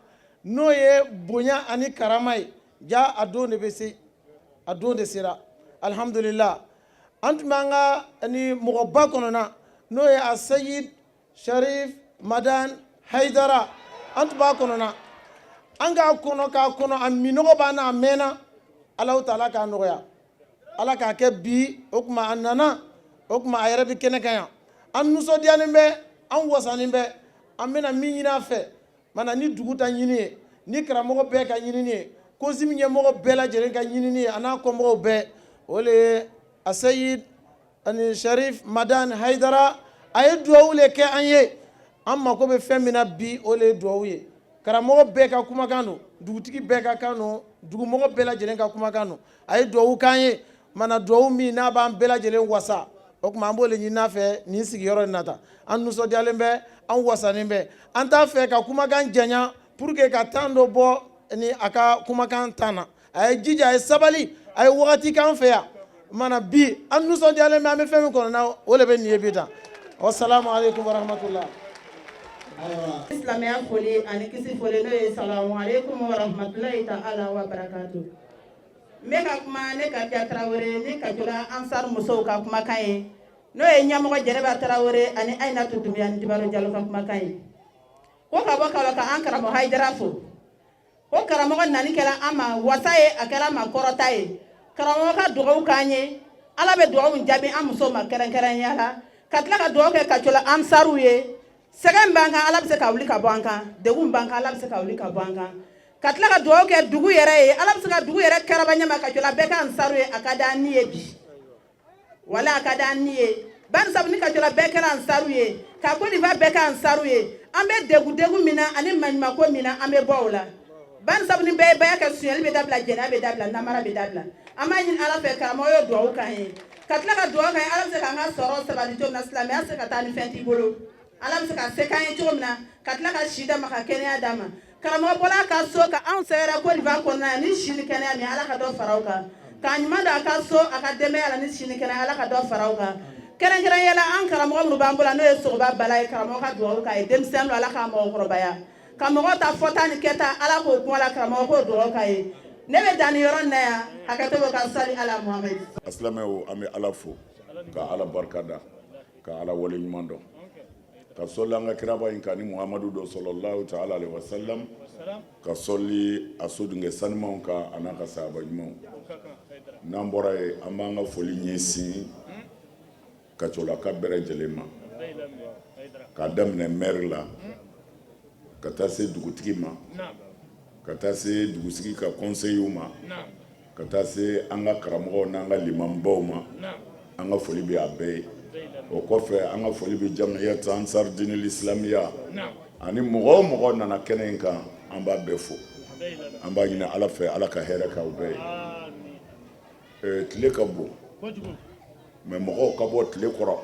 n'o ye bonya ani karama ye. Ja a don de bɛ se, a don de sera. Alhamdulillah, an tun b'an ka ni mɔgɔba kɔnɔna, n'o ye a Seyid Sharif Madan Haidara, an tun b'a kɔnɔna, an k'a kɔnɔ k'a kɔnɔ, a minɔgɔ b'an na, a mɛnna. Alahu taala k'a nɔgɔya, Ala k'a kɛ bi. O tuma a nana, o tuma a yɛrɛ bɛ kɛnɛ kan yan. An nisɔndiyalen bɛ, an wasanen bɛ. An bɛna min ɲini a fɛ mana ni dugu ta ɲini ye, ni karamɔgɔ bɛɛ ka ɲinini ye, COSIM ɲɛmɔgɔ bɛɛ lajɛlen ka ɲinini ye, a n'a kɔmɔgɔw bɛɛ, o le ye a Seyid ani Sharif Madan Haidara. A ye duwawu le kɛ an ye. An mako bɛ fɛn min na bi, o le ye duwawu ye. Karamɔgɔ bɛɛ ka kumakan don, dugutigi bɛɛ ka kan don, dugumɔgɔ bɛɛ lajɛlen ka kumakan don. A ye duwawu k'an ye mana, duwawu min n'a b'an bɛɛ lajɛlen wasa. O tuma an b'o le ɲini a fɛ nin sigiyɔrɔ in na tan. An nisɔndiyalen bɛ, an wasanen bɛ. An t'a fɛ ka kumakan janya pour que ka temps dɔ bɔ ni a ka kumakan temps na. A ye jija, a ye sabali, a ye wagati k'an fɛ yan mana bi. An nisɔndiyalen bɛ, an bɛ fɛn min kɔnɔ na, o de bɛ nin ye bi tan. Wasalamu aleykum warahmatula. Silamɛya foli ani kisi foli, n'o ye salamu aleykum wa rahmatulahi ta'ala wa barakatu. N bɛ ka kuma ne Kadiya Tarawele ni Kajola Ansar musow ka kumakan ye, n'o ye ɲɛmɔgɔ Jɛnɛba Tarawele ani Ayinatu Dunbiya ni Dibaro Jalo ka kumakan ye. Ko ka bɔ ka an karamɔgɔ Hayidara fo, ko karamɔgɔ nani kɛra an ma wasa ye, a kɛra an ma kɔrɔta ye. Karamɔgɔ ka dugawu k'an ye, Ala bɛ dugawu jaabi an musow ma kɛrɛnkɛrɛnya la, ka tila ka dugawu kɛ Kajola Ansaruw ye. Sɛgɛn b'an kan, Ala bɛ se ka wuli ka bɔ an kan. Degun b'an kan, Ala bɛ se ka wuli ka bɔ an kan. Ka tila ka dugawu kɛ dugu yɛrɛ ye, Ala bɛ se ka dugu yɛrɛ kɛraba ɲɛma. Kajola bɛɛ ka Ansaru ye, a ka di an ni ye bi, wala a ka di an ni ye. Bani sabu ni Kajola bɛɛ kɛra Ansaru ye, ka Côte d'Ivoire bɛɛ kɛ Ansaru ye, an bɛ degun degun min na ani maɲumanko min na, an bɛ bɔ o la. Bani sabu ni bɛɛ ye baya kɛ, sonyali bɛ dabila, jɛnɛya bɛ dabila, namara bɛ dabila. An b'a ɲini Ala fɛ, karamɔgɔ y'o dugawu k'an ye, ka tila ka dugawu k'an ye, Ala bɛ se k'an ka sɔrɔ sabati cogo min na, silamɛya bɛ se ka taa ni fɛn t'i bolo, Ala bɛ se ka se k'an ye cogo min na, ka tila ka si d'a ma, ka kɛnɛya d'a ma. Karamɔgɔ bɔla a ka so ka anw sɛgɛrɛ Côte d'Ivoire kɔnɔna na ni si ni kɛnɛya min, Ala ka dɔ fara o kan, k'a ɲuman don a ka so, a ka denbaya la ni si ni kɛnɛya, Ala ka dɔ fara o kan. Kɛrɛnkɛrɛnya la, an karamɔgɔ minnu b'an bolo, n'o ye Sogoba Bala ye, karamɔgɔ ka dugawu k'a ye. Denmisɛnnin don, Ala k'a mɔgɔkɔrɔbaya, ka mɔgɔw ta fɔta ni kɛta, Ala k'o kuma la, karamɔgɔ k'o dugawu k'a ye. Ne bɛ dan nin yɔrɔ in na yan, hakɛto bɛ ka sali ala Muhamɛdi. A silamɛw, an bɛ Ala fo, ka Ala barika da, ka Ala wale ɲuman dɔn, ka sɔli an ka kiraba in kan ni Muhamadu dɔ sɔlɔlahu taala alaihi wasallam, ka sɔli a sodunkɛ sanumanw kan a n'a ka sahaba ɲumanw. N'an bɔra yen, an b'an ka foli ɲɛsin Kajolaka bɛɛ lajɛlen ma, k'a daminɛ maire la ka taa se dugutigi ma, ka taa se dugusigi ka conseil ma, ka taa se an ka karamɔgɔw n'an ka limamubaw ma. An ka foli bɛ a bɛɛ ye. O kɔfɛ, an ka foli bɛ jamiyat ansar dinil islamiya ani mɔgɔ o mɔgɔ nana kɛnɛ in kan, an b'a bɛɛ fo. An b'a ɲini Ala fɛ, Ala ka hɛrɛ k'aw bɛɛ ye. Tile ka bon, mais mɔgɔw ka bɔ tile kɔrɔ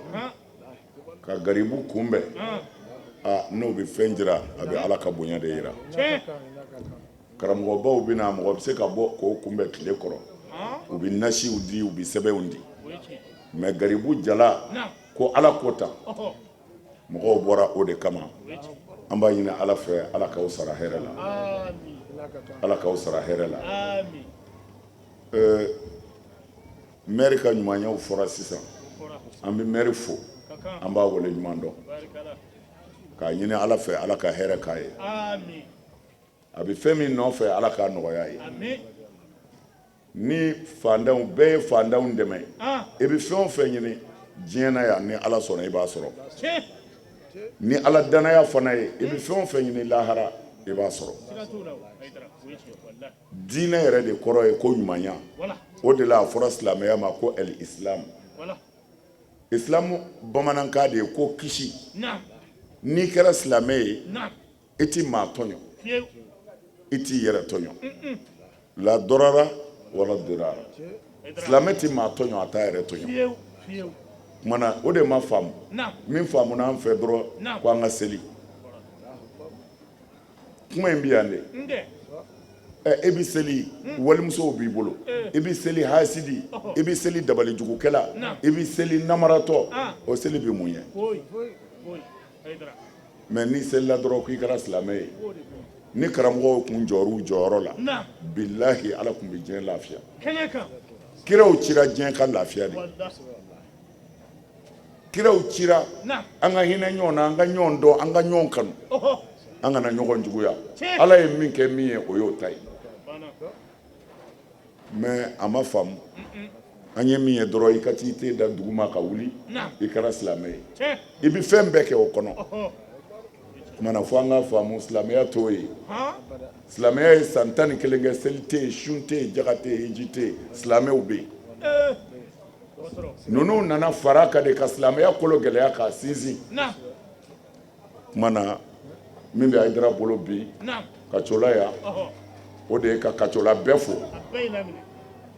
ka garibu kunbɛn, n'o bɛ fɛn jira, a bɛ Ala ka bonya de jira. Karamɔgɔbaw bɛ na, mɔgɔ bɛ se ka bɔ k'o kunbɛn tile kɔrɔ, u bɛ nasiw di, u bɛ sɛbɛnw di, mais garibu jala ko Ala ko tan, mɔgɔw bɔra o de kama. An b'a ɲini Ala fɛ, Ala k'aw sara hɛrɛ la, Ala k'aw sara hɛrɛ la. Maire ka ɲumanyaw fɔra sisan, an bɛ maire fo, an b'a wale ɲuman dɔn, k'a ɲini Ala fɛ, Ala ka hɛrɛ k'a ye. A bɛ fɛn min nɔfɛ, Ala k'a nɔgɔya ye. Ni fantanw bɛɛ ye fantanw dɛmɛ, i bɛ fɛn o fɛn ɲini diɲɛ na yan, ni Ala sɔnna, i b'a sɔrɔ. Ni Ala danaya fana ye, i bɛ fɛn o fɛn ɲini lahara, i b'a sɔrɔ. Diinɛ yɛrɛ de kɔrɔ ye ko ɲumanya. O de la a fɔra silamɛya ma ko el islam. Islam bamanankan de ye ko kisi. N'i kɛra silamɛ ye, i ti maa tɔɲɔ, i t'i yɛrɛ tɔɲɔ. La dɔrɔra wala dirara, silamɛ ti maa tɔɲɔ, a t'a yɛrɛ tɔɲɔ. Tuma na o de ma faamu. Min faamuna an fɛ dɔrɔn, ko an ka seli. Kuma in bɛ yan de. Ɛ, e bɛ seli, walimusow b'i bolo, i bɛ seli hasidi, i bɛ seli dabalijugukɛla, i bɛ seli namaratɔ, o seli bɛ mun ye? Mais n'i selila dɔrɔn k'i kɛra silamɛ ye, ni karamɔgɔw kun jɔr'u jɔyɔrɔ la, bilahi, Ala tun bɛ diɲɛ lafiya. Kiraw cira diɲɛ ka lafiya de. Kiraw cira an ka hinɛ ɲɔgɔn na, an ka ɲɔgɔn dɔn, an ka ɲɔgɔn kanu, an kana ɲɔgɔn juguya. Ala ye min kɛ min ye, o y'o ta ye. Mais a ma faamu. An ye min ye dɔrɔn, i ka t'i te da duguma ka wuli, i kɛra silamɛ ye, i bɛ fɛn bɛɛ kɛ o kɔnɔ. Tuma na fo an ka faamu, silamɛya t'o ye. Silamɛya ye san 11 kɛ, seli tɛ yen, sun tɛ yen, jaga tɛ yen, hiji tɛ yen, silamɛw bɛ yen. Ninnu nana fara kan de ka silamɛya kolo gɛlɛya k'a sinsin. Tuma na min bɛ Hayidara bolo bi Kacola yan, o de ye ka Kacola bɛɛ fo.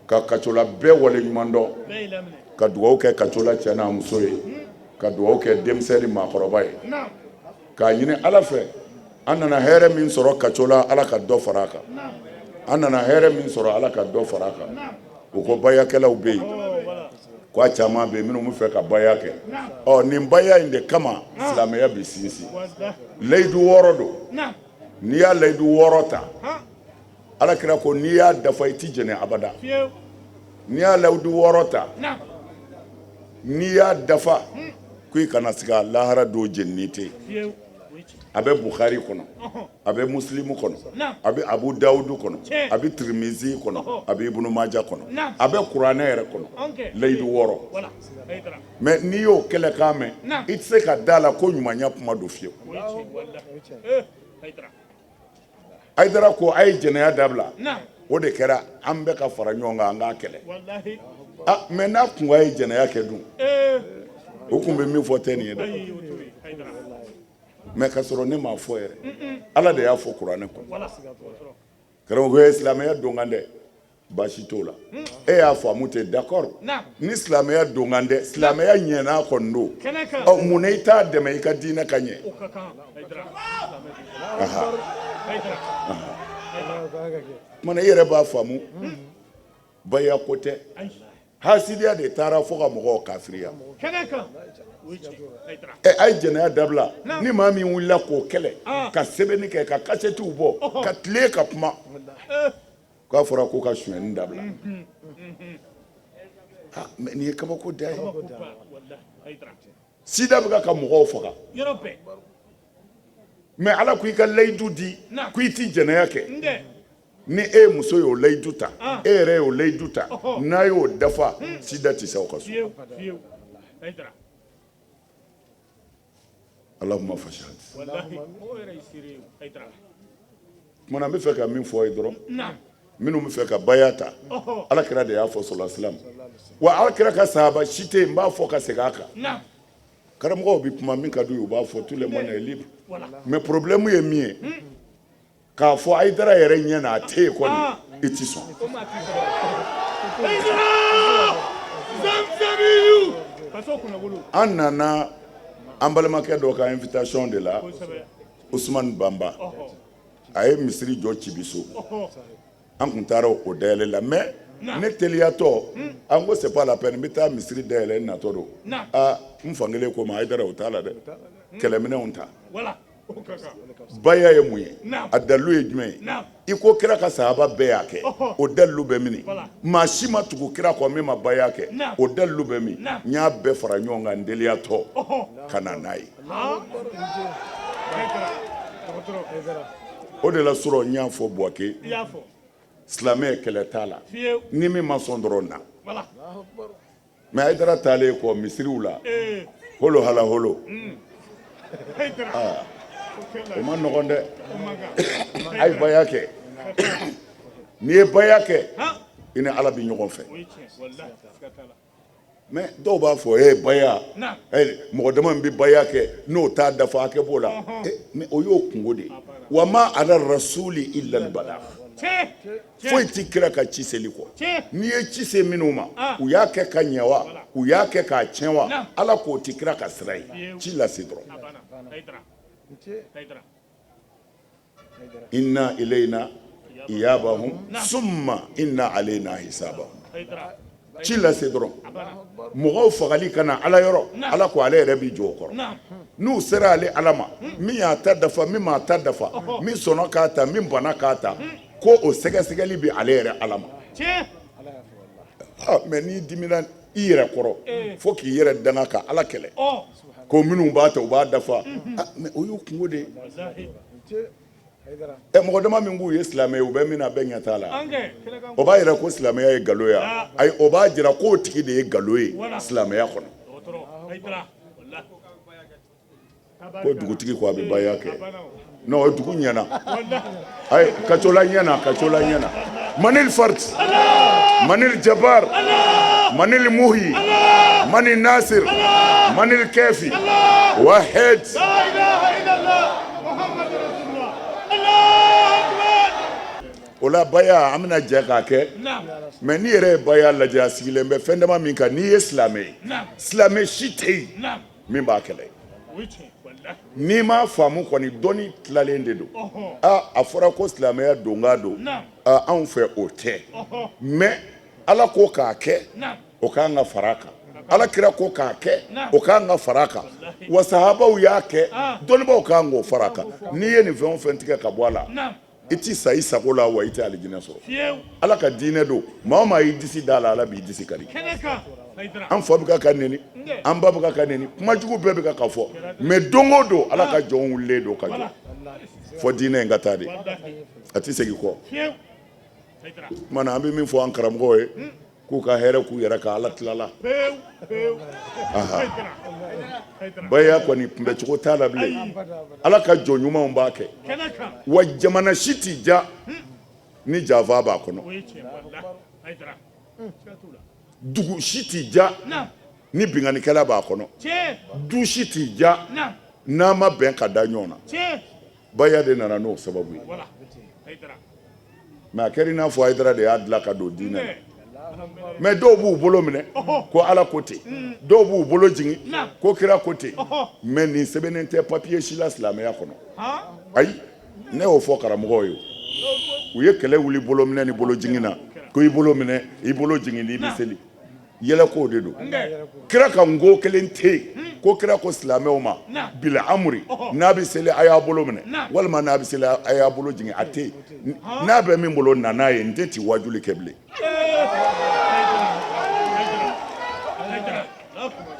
Ka Kacola bɛɛ waleɲuman dɔn, ka dugawu kɛ Kacola cɛ n'a muso ye, ka dugawu kɛ denmisɛn ni maakɔrɔba ye, k'a ɲini Ala fɛ an nana hɛrɛ min sɔrɔ Kacola, Ala ka dɔ fara a kan. An nana hɛrɛ min sɔrɔ, Ala ka dɔ fara a kan. U ko bayakɛlaw bɛ yen, ko a caman bɛ yen minnu bɛ fɛ ka baya kɛ. Ɔ nin baya in de kama silamɛya bɛ sinsin. Layidu 6 don. N'i y'a layidu 6 ta, Ala kira ko n'i y'a dafa i ti jɛnɛ abada. N'i y'a layidu 6 ta, n'i y'a dafa ko i kana siga lahara don jɛnini tɛ yen. A bɛ Bukhari kɔnɔ, a bɛ Muslimu kɔnɔ, a bɛ Abu Dawudu kɔnɔ, a bɛ Tirimizi kɔnɔ, a bɛ Ibunu Maja kɔnɔ, a bɛ kuranɛ yɛrɛ kɔnɔ. Layidu 6. Mais n'i y'o kɛlɛkan mɛn, i tɛ se ka da la ko ɲumanya kuma don fiyewu. Hayidara ko a ye jɛnɛya dabila, o de kɛra an bɛɛ ka fara ɲɔgɔn kan an k'a kɛlɛ. Ah, mais n'a kun a ye jɛnɛya kɛ dun, o kun bɛ min fɔ tɛ nin ye dɛ. Mais ka sɔrɔ ne m'a fɔ yɛrɛ, Ala de y'a fɔ kuranɛ kɔnɔ. Karamɔgɔ ye silamɛya don kan dɛ, baasi t'o la. E y'a faamu ten, d'accord. Ni silamɛya don kan dɛ, silamɛya ɲɛna kɔni don. Ɔ mun na i t'a dɛmɛ i ka diinɛ ka ɲɛ? Kumana i yɛrɛ b'a faamu, baya ko tɛ. Hasidiya de taara fo ka mɔgɔw kafiriya. Ɛ a ye jɛnɛya dabila. Ni maa min wulila k'o kɛlɛ, ka sɛbɛnni kɛ, ka kasɛtiw bɔ, ka tile ka kuma, k'a fɔra ko ka sonyɛni dabila. Mais nin ye kabako da ye. Sida bɛ ka mɔgɔw faga, mais Ala ko i ka layidu di ko i ti jɛnɛya kɛ. Ni e muso y'o layidu ta, e yɛrɛ y'o layidu ta, n'a y'o dafa, sida tɛ se aw ka so. Allahumma fashhad. Kumana n bɛ fɛ ka min fɔ ye dɔrɔn, minnu bɛ fɛ ka baya ta, Ala kira de y'a fɔ sallallahu alaihi wasallam. Wa Ala kira ka sahaba si tɛ yen, n b'a fɔ ka segin a kan. Karamɔgɔw bɛ kuma min ka d'u ye, u b'a fɔ, tout le monde est libre. Mais problème ye min ye, k'a fɔ Hayidara yɛrɛ ɲɛ na a tɛ yen kɔni, i ti sɔn. An nana an balimakɛ dɔ ka invitation de la, Usumani Banba, a ye misiri jɔ Cibiso. An kun taara o dayɛlɛ la, mais ne teliyatɔ, an ko c'est pas la peine, n bɛ taa misiri dayɛlɛ n natɔ don. Aa, n fankelen ko ma, Hayidara o t'a la dɛ, kɛlɛminɛnw ta. Baya ye mun ye? A dalilu ye jumɛn ye? I ko kira ka sahaba bɛɛ y'a kɛ, o dalilu bɛ min? Maa si ma tugu kira kɔ min ma baya kɛ, o dalilu bɛ min? N y'a bɛɛ fara ɲɔgɔn kan n teliyatɔ ka na n'a ye. O de la surɔ n y'a fɔ Buwake, silamɛ kɛlɛ t'a la, ni min ma sɔn dɔrɔn na. Mais Hayidara taalen kɔ misiriw la, holo hala holo, aa o ma nɔgɔn dɛ. A ye baya kɛ, n'i ye baya kɛ, i ni Ala bɛ ɲɔgɔn fɛ. Mais dɔw b'a fɔ e baya, mɔgɔ dama min bɛ baya kɛ n'o t'a dafa hakɛ b'o la, mais o y'o kungo de ye. Wa ma ala rasuli illa al-balagh. Foyi tɛ kira ka ci seli kɔ. N'i ye ci se minnu ma, u y'a kɛ ka ɲɛ wa, u y'a kɛ k'a tiɲɛ wa, Ala k'o tɛ kira ka sira ye. Ci lase dɔrɔn. Inna ilayna iyabahum summa inna alayna hisabahum. Ci lase dɔrɔn. Mɔgɔw fagali ka na Ala yɔrɔ, Ala ko ale yɛrɛ b'i jɔ o kɔrɔ. N'u sera ale Ala ma, min y'a ta dafa, min m'a ta dafa, min sɔnna k'a ta, min banna k'a ta, ko o sɛgɛsɛgɛli bɛ ale yɛrɛ Ala ma. Mais n'i dimina i yɛrɛ kɔrɔ fo k'i yɛrɛ danga ka Ala kɛlɛ, ko minnu b'a ta u b'a dafa, mais o y'u kungo de ye. Ɛ mɔgɔ dama min k'u ye silamɛ ye, u bɛ min na bɛɛ ɲɛ t'a la. O b'a jira ko silamɛya ye nkalon ye. Ayi, o b'a jira k'o tigi de ye nkalon ye silamɛya kɔnɔ. Ko dugutigi ko a bɛ baya kɛ. Non, o dugu ɲɛna. Ayi, Kacola ɲɛna, Kacola ɲɛna. Manil Fard, Manil Jabar, Manil Muhi, Manil Nasir, Manil Kefi, Wahed. O la baya, an bɛna jɛ k'a kɛ. Mais n'i yɛrɛ ye baya lajɛ, a sigilen bɛ fɛn dama min kan, n'i ye silamɛ ye, silamɛ si tɛ yen min b'a kɛlɛ. N'i m'a faamu kɔni, dɔnni tilalen de don. Aa, a fɔra ko silamɛya donkan don, aa, anw fɛ o tɛ. Mais Ala ko k'a kɛ, o k'an ka fara a kan. Ala kira ko k'a kɛ, o k'an ka fara a kan. Wa sahabaw y'a kɛ, dɔnnibaw k'an k'o fara a kan. N'i ye nin fɛn o fɛn tigɛ ka bɔ a la, i ti sa i sago la, wa i tɛ alijinɛ sɔrɔ. Ala ka diinɛ don. Maa o maa y'i disi da la, Ala b'i disi kari. An fa bɛ ka neni, an ba bɛ ka neni, kuma jugu bɛɛ bɛ ka fɔ, mais don o don, Ala ka jɔn wulilen don ka jɔ fɔ diinɛ in ka taa de, a tɛ segin kɔ. Tuma na, an bɛ min fɔ an karamɔgɔ ye, k'u ka hɛrɛ k'u yɛrɛ ka Ala tilala. Baya kɔni kunbɛcogo t'a la bilen. Ala ka jɔn ɲumanw b'a kɛ. Wa jamana si t'i ja ni janfa b'a kɔnɔ, dugu si t'i ja ni binkannikɛla b'a kɔnɔ, du si t'i ja n'a ma bɛn ka da ɲɔgɔn na. Baya de nana n'o sababu ye. Mais a kɛra i n'a fɔ Hayidara de y'a dilan ka don diinɛ na. Mais dɔw b'u bolo minɛ ko Ala ko ten, dɔw b'u bolo jigin ko kira ko ten. Mais nin sɛbɛnnen tɛ papier si la silamɛya kɔnɔ. Ayi, ne y'o fɔ karamɔgɔw ye. U ye kɛlɛ wuli bolo minɛ ni bolo jigin na, ko i bolo minɛ, i bolo jigin n'i bɛ seli. Yɛlɛko de don. Kira ka nko kelen tɛ yen ko kira ko silamɛw ma bila amuri, n'a bɛ seli a y'a bolo minɛ, walima n'a bɛ seli a y'a bolo jigin. A tɛ yen. N'a bɛ min bolo, na n'a ye. N tɛ ci wajuli kɛ bilen.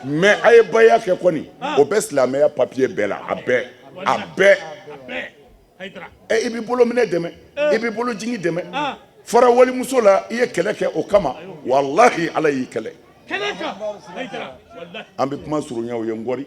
Mais a ye baya kɛ kɔni, o bɛ silamɛya papier bɛɛ la, a bɛɛ, a bɛɛ. Ɛ, i b'i bolo minɛ dɛmɛ, i b'i bolo jigin dɛmɛ. Fara walimuso la, i ye kɛlɛ kɛ o kama. Walahi, Ala y'i kɛlɛ. An bɛ kuma surunya o ye n kɔri.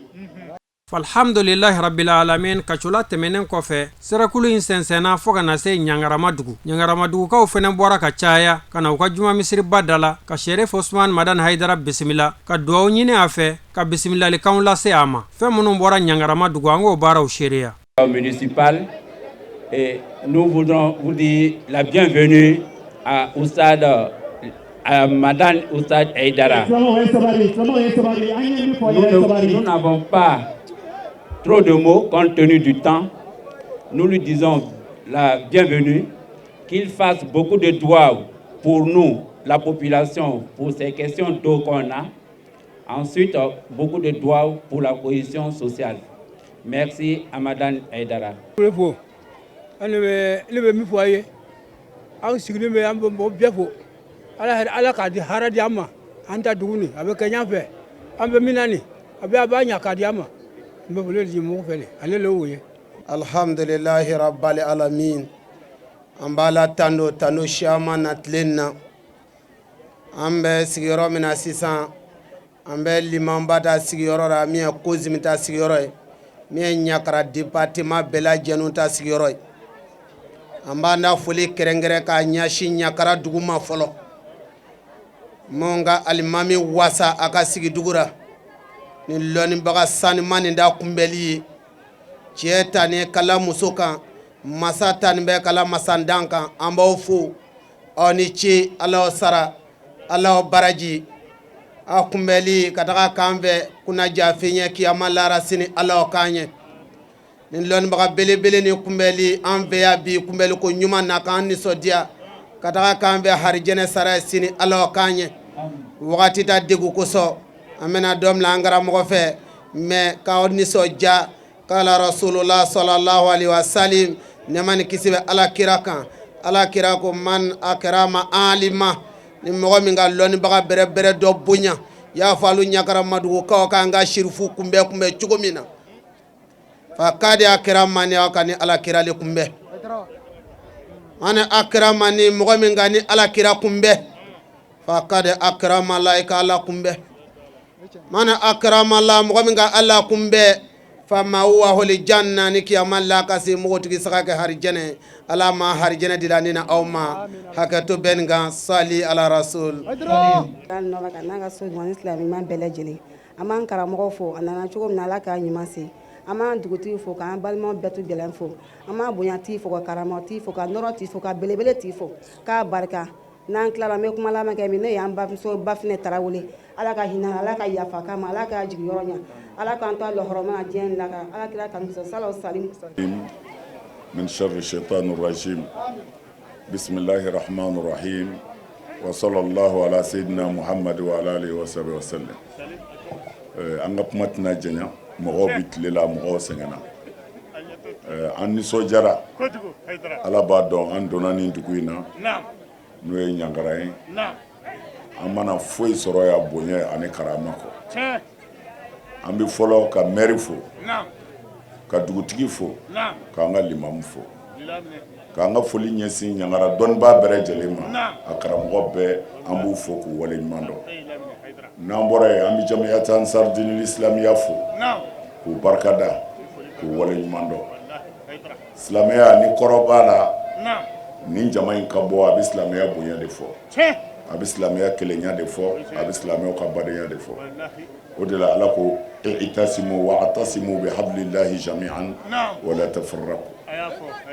Alhamdulilahi rabbil alamin. Kacola tɛmɛnen kɔfɛ, sirakulu in sɛnsɛnna fo ka na se Ɲangaramadugu. Ɲangaramadugukaw fɛnɛ bɔra ka caya ka na u ka juma misiriba da la ka Sherif Usman Madani Hayidara bisimila, ka duwawu ɲini a fɛ, ka bisimilalikanw lase a ma. Fɛn minnu bɔra Ɲangaramadugu, an k'o baaraw seereya. Municipal, et nous voudrons vous dire la bienvenue à Oustad, à Madame Oustad Haïdara. Nous n'avons pas trop de mots compte tenu du temps. Nous lui disons la bienvenue, qu'il fasse beaucoup de doigts pour nous, la population, pour ces questions d'eau qu'on a. Ensuite, beaucoup de doigts pour la cohésion sociale. Merci à Madame Haïdara. Fo ne bɛ min fɔ a ye, aw sigilen bɛ, an bɛ mɔgɔ bɛɛ fo. Ala Ala k'a di hɛrɛ di an ma. An ta dugu nin, a bɛ kɛ ɲɛ fɛ. An bɛ min na nin, a bɛ a b'a ɲɛ k'a di an ma. N bɛ foli di mɔgɔw fɛ ale le y'o ye. Alhamdulilahi rabbil alamin. An b'a la tando tando siyaman na tilen na. An bɛ sigiyɔrɔ min na sisan, an bɛ limanba ta sigiyɔrɔ la, min ye Kozimi ta sigiyɔrɔ ye, min ye Ɲakara département bɛɛ lajɛlen ta sigiyɔrɔ ye. An b'an da foli kɛrɛnkɛrɛn k'a ɲɛsin Ɲakara dugu ma fɔlɔ, mun ka alimami wasa a ka sigi dugu la ni lɔnnibaga sanuman nin da kunbɛli ye. Cɛ ta ni kala muso kan, masa ta ni bɛ kala masandan kan. An b'aw fo, aw ni ce. Ala sara, Ala baraji. A kunbɛli ka taga kan fɛ kunnaja fɛn kiyama lara sini, Ala k'an ɲɛ ni lɔnnibaga belebele ni kunbɛli an fɛ yan bi, kunbɛli ko ɲuman na k'an nisɔndiya ka taga k'an fɛ harijɛnɛ sara sini, Ala k'an ɲɛ. Wagati ta degu kosɔn, an bɛna dɔ bila an karamɔgɔ fɛ, mais k'aw nisɔndiya. Kala rasulullah sallallahu alaihi wasallam, nɛɛma ni kisi bɛ Ala kira kan. Ala kira ko: man akrama alima, ni mɔgɔ min ka lɔnnibaga bɛrɛbɛrɛ dɔ bonya, y'a fɔ alu Ɲakara Madugukaw k'an ka sirifu kunbɛ kunbɛ cogo min na, fa kadi akrama ni aw ka ni Ala kira le kunbɛ. Ani akrama ni mɔgɔ min ka ni Ala kira kunbɛ, fa kadi akrama la, i ka Ala kunbɛ. Mana akrama la, mɔgɔ min ka Ala kunbɛ, fa ma'wahul janna, ni kiyama la ka se mɔgɔtigi saga kɛ harijɛnɛ. Ala ma harijɛnɛ dila ni na aw ma. Hakɛto bɛ nin kan. Sali ala rasul. Nɔgɔ ka n'a ka so ɲuman ni silamɛ ɲuman bɛɛ lajɛlen. An b'an karamɔgɔ fo. A nana cogo min na, Ala k'a ɲuman se. An b'an dugutigi fo, k'an balimaw bɛɛ tu gɛlɛn fo. An b'an bonya tigi fo, ka karama tigi fo, ka nɔrɔ tigi fo, ka belebele tigi fo, k'a barika. N'an tilala, an bɛ kuma laban kɛ min, n'o y'an bamuso Bafinɛ Tarawele. Ala ka hinɛ, Ala ka yafa k'a ma, Ala k'a jigiyɔrɔ ɲɛ, Ala k'an to a lɔhɔrɔma na diɲɛ ni lahara. Ala kira kanu kosɔn, salaw salim. من شر الشيطان الرجيم بسم الله الرحمن الرحيم وصلى الله على سيدنا محمد وعلى آله وصحبه وسلم. An ka kuma tɛna janya, mɔgɔw bɛ tile la, mɔgɔw sɛgɛnna. An nisɔndiyara, Ala b'a dɔn an donna nin dugu in na, n'o ye Ɲangara ye. An mana foyi sɔrɔ yan bonya ani karama kɔ. An bɛ fɔlɔ ka maire fo, ka dugutigi fo, k'an ka limamu fo, k'an ka foli ɲɛsin Ɲangara dɔnnibaa bɛɛ lajɛlen ma, a karamɔgɔ bɛɛ an b'u fo k'u waleɲuman dɔn. N'an bɔra yen, an bɛ Jamiyati Ansar Dinil Islamiya fo k'u barikada, k'u waleɲuman dɔn. Silamɛya ni kɔrɔ b'a la, nin jama in ka bɔ, a bɛ silamɛya bonya de fɔ, a bɛ silamɛya kelenya de fɔ, a bɛ silamɛw ka badenya de fɔ. O de la Ala ko i'tasimu wa atasimu bi hablillahi jami'an wa la tafarraqu.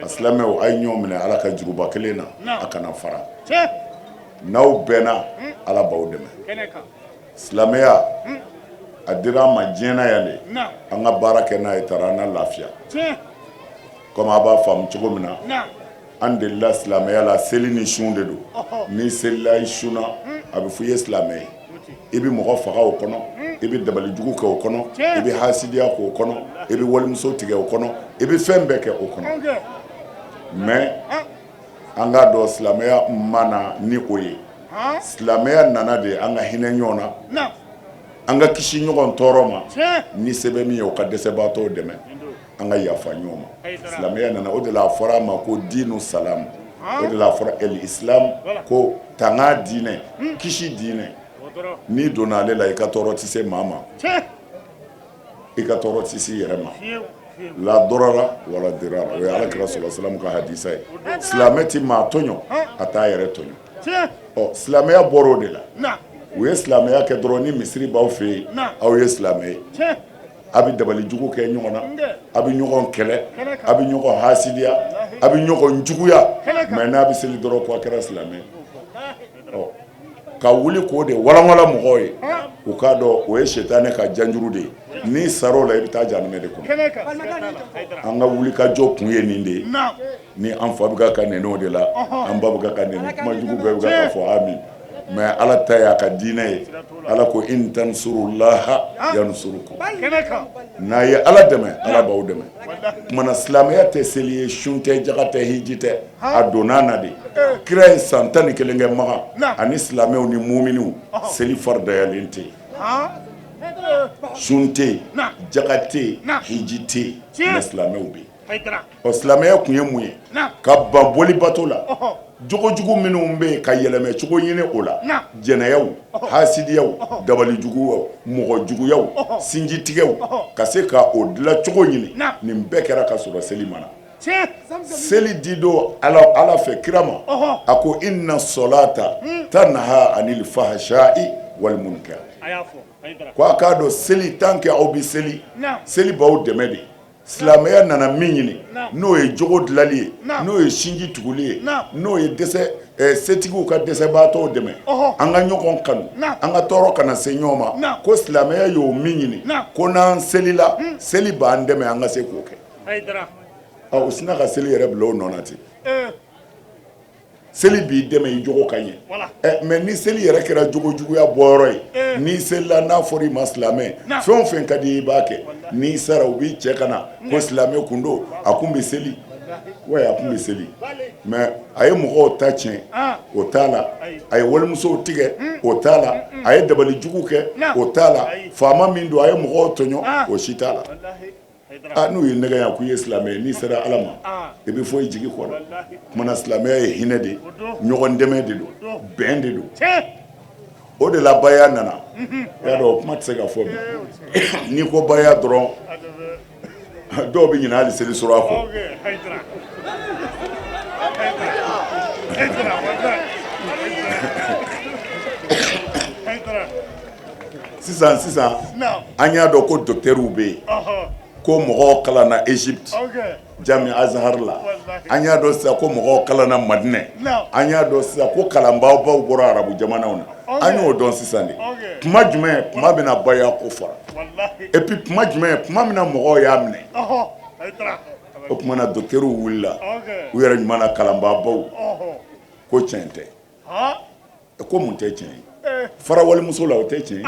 A silamɛw, a ye ɲɔgɔn minɛ Ala ka juruba kelen na, a kana fara. N'aw bɛnna, Ala b'aw dɛmɛ. Silamɛya a dira an ma diɲɛ na yan de, an ka baara kɛ n'a ye taara an na lafiya. Comme a b'a faamu cogo min na, an delila silamɛya la, seli ni sun de don. N'i selila, i sunna, a bɛ fɔ i ye silamɛ ye. I bɛ mɔgɔ faga o kɔnɔ, i bɛ dabalijugu kɛ o kɔnɔ, i bɛ hasidiya k'o kɔnɔ, i bɛ walimuso tigɛ o kɔnɔ, i bɛ fɛn bɛɛ kɛ o kɔnɔ. Mais an k'a dɔn, silamɛya ma na ni o ye. Silamɛya nana de an ka hinɛ ɲɔgɔn na, an ka kisi ɲɔgɔn tɔɔrɔ ma, ni se bɛ min ye o ka dɛsɛbaatɔw dɛmɛ, an ka yafa ɲɔgɔn ma. Silamɛya nana o de la. A fɔra a ma ko diinu salam. O de la a fɔra el islam, ko tanga diinɛ, kisi diinɛ. N'i donna ale la, i ka tɔɔrɔ tɛ se maa ma, i ka tɔɔrɔ tɛ se i yɛrɛ ma. La dɔrɔra wala dirara, o ye Ala kira sɔrɔ salam ka hadisa ye. Silamɛ tɛ maa tɔɲɔ, a t'a yɛrɛ tɔɲɔ. Ɔ, silamɛya bɔra o de la. U ye silamɛya kɛ dɔrɔn, ni misiri b'aw fɛ yen, aw ye silamɛ ye. A bɛ dabali jugu kɛ ɲɔgɔn na, a bɛ ɲɔgɔn kɛlɛ, a bɛ ɲɔgɔn hasidiya, a bɛ ɲɔgɔn juguya, mais n'a bɛ seli dɔrɔn, ko a kɛra silamɛ. Ɔ, ka wuli k'o de walanwalan mɔgɔw ye, u k'a dɔn o ye sitanɛ ka janjuru de ye. N'i sar'o la, i bɛ taa jahanamɛ de kɔnɔ. An ka wuli ka jɔ kun ye nin de ye. Ni an fa bɛ ka nɛni o de la, an ba bɛ ka nɛni, kuma jugu bɛɛ bɛ ka fɔ, amin. Mais Ala ta y'a ka diinɛ ye. Ala ko in tansurullaha yansurukum, n'a ye Ala dɛmɛ, Ala b'aw dɛmɛ. Kumana, silamɛya tɛ seli ye, sun tɛ, jaga tɛ, hiji tɛ. A donna na de. Kira ye san 11 kɛ Makan ani silamɛw ni muminiw, seli faridayalen tɛ yen, sun tɛ yen, jaga tɛ yen, hiji tɛ yen, mais silamɛw bɛ yen. Ɔ, silamɛya kun ye mun ye? Ka ban boli bato la, jogojugu minnu bɛ yen, ka yɛlɛmɛ cogo ɲini o la, jɛnɛyaw, hasidiyaw, dabalijuguyaw, mɔgɔ juguyaw, sinjitigɛw, ka se ka o dilan cogo ɲini. Nin bɛɛ kɛra ka sɔrɔ seli ma na. Seli di don Ala, Ala fɛ kira ma, a ko inna solata tanha anil fahsha'i wal munkar, ko a k'a dɔn seli, tant que aw bɛ seli, seli b'aw dɛmɛ de. Silamɛya nana min ɲini, n'o ye jogo dilanli ye, n'o ye sinji tuguli ye, n'o ye dɛsɛ setigiw ka dɛsɛbaatɔw dɛmɛ, an ka ɲɔgɔn kanu, an ka tɔɔrɔ kana se ɲɔgɔn ma, ko silamɛya y'o min ɲini, ko n'an selila, seli b'an dɛmɛ an ka se k'o kɛ. U sinna ka seli yɛrɛ bila o nɔ na ten. Seli b'i dɛmɛ i jogo ka ɲɛ, mais ni seli yɛrɛ kɛra jogo juguya bɔyɔrɔ ye, n'i selila, n'a fɔra i ma silamɛ, fɛn o fɛn ka di i b'a kɛ. N'i sara, u b'i cɛ ka na ko silamɛ kun don, a kun bɛ seli wa, a kun bɛ seli, mais a ye mɔgɔw ta tiɲɛ, o t'a la. A ye walimusow tigɛ, o t'a la. A ye dabali jugu kɛ, o t'a la. Faama min don, a ye mɔgɔw tɔɲɔ, o si t'a la. Aa, n'u ye nɛgɛ yan k'u ye silamɛ ye, n'i sera Ala ma, i bɛ fɔ i jigi kɔrɔ. Kumana, silamɛya ye hinɛ de ye, ɲɔgɔn dɛmɛ de don, bɛn de don. O de la baya nana. I y'a dɔn, o kuma tɛ se ka fɔ bi. N'i ko baya dɔrɔn, dɔw bɛ ɲinɛ hali seli sura kɔ. Sisan sisan, an y'a dɔn ko docteurw bɛ yen. ko mɔgɔw kalanna Egypte Jami Azhar la, an y'a dɔn sisan ko mɔgɔw kalanna Madinɛ, an y'a dɔn sisan ko kalanbaabaw bɔra arabu jamanaw na, an y'o dɔn sisan de. Tuma jumɛn tuma bɛna baya ko fɔra, et puis tuma jumɛn tuma min na mɔgɔw y'a minɛ, o tuma na docteurw wulila u yɛrɛ ɲuman na kalanbaabaw ko tiɲɛ tɛ, ko mun tɛ tiɲɛ ye, fara walimuso la o tɛ tiɲɛ ye,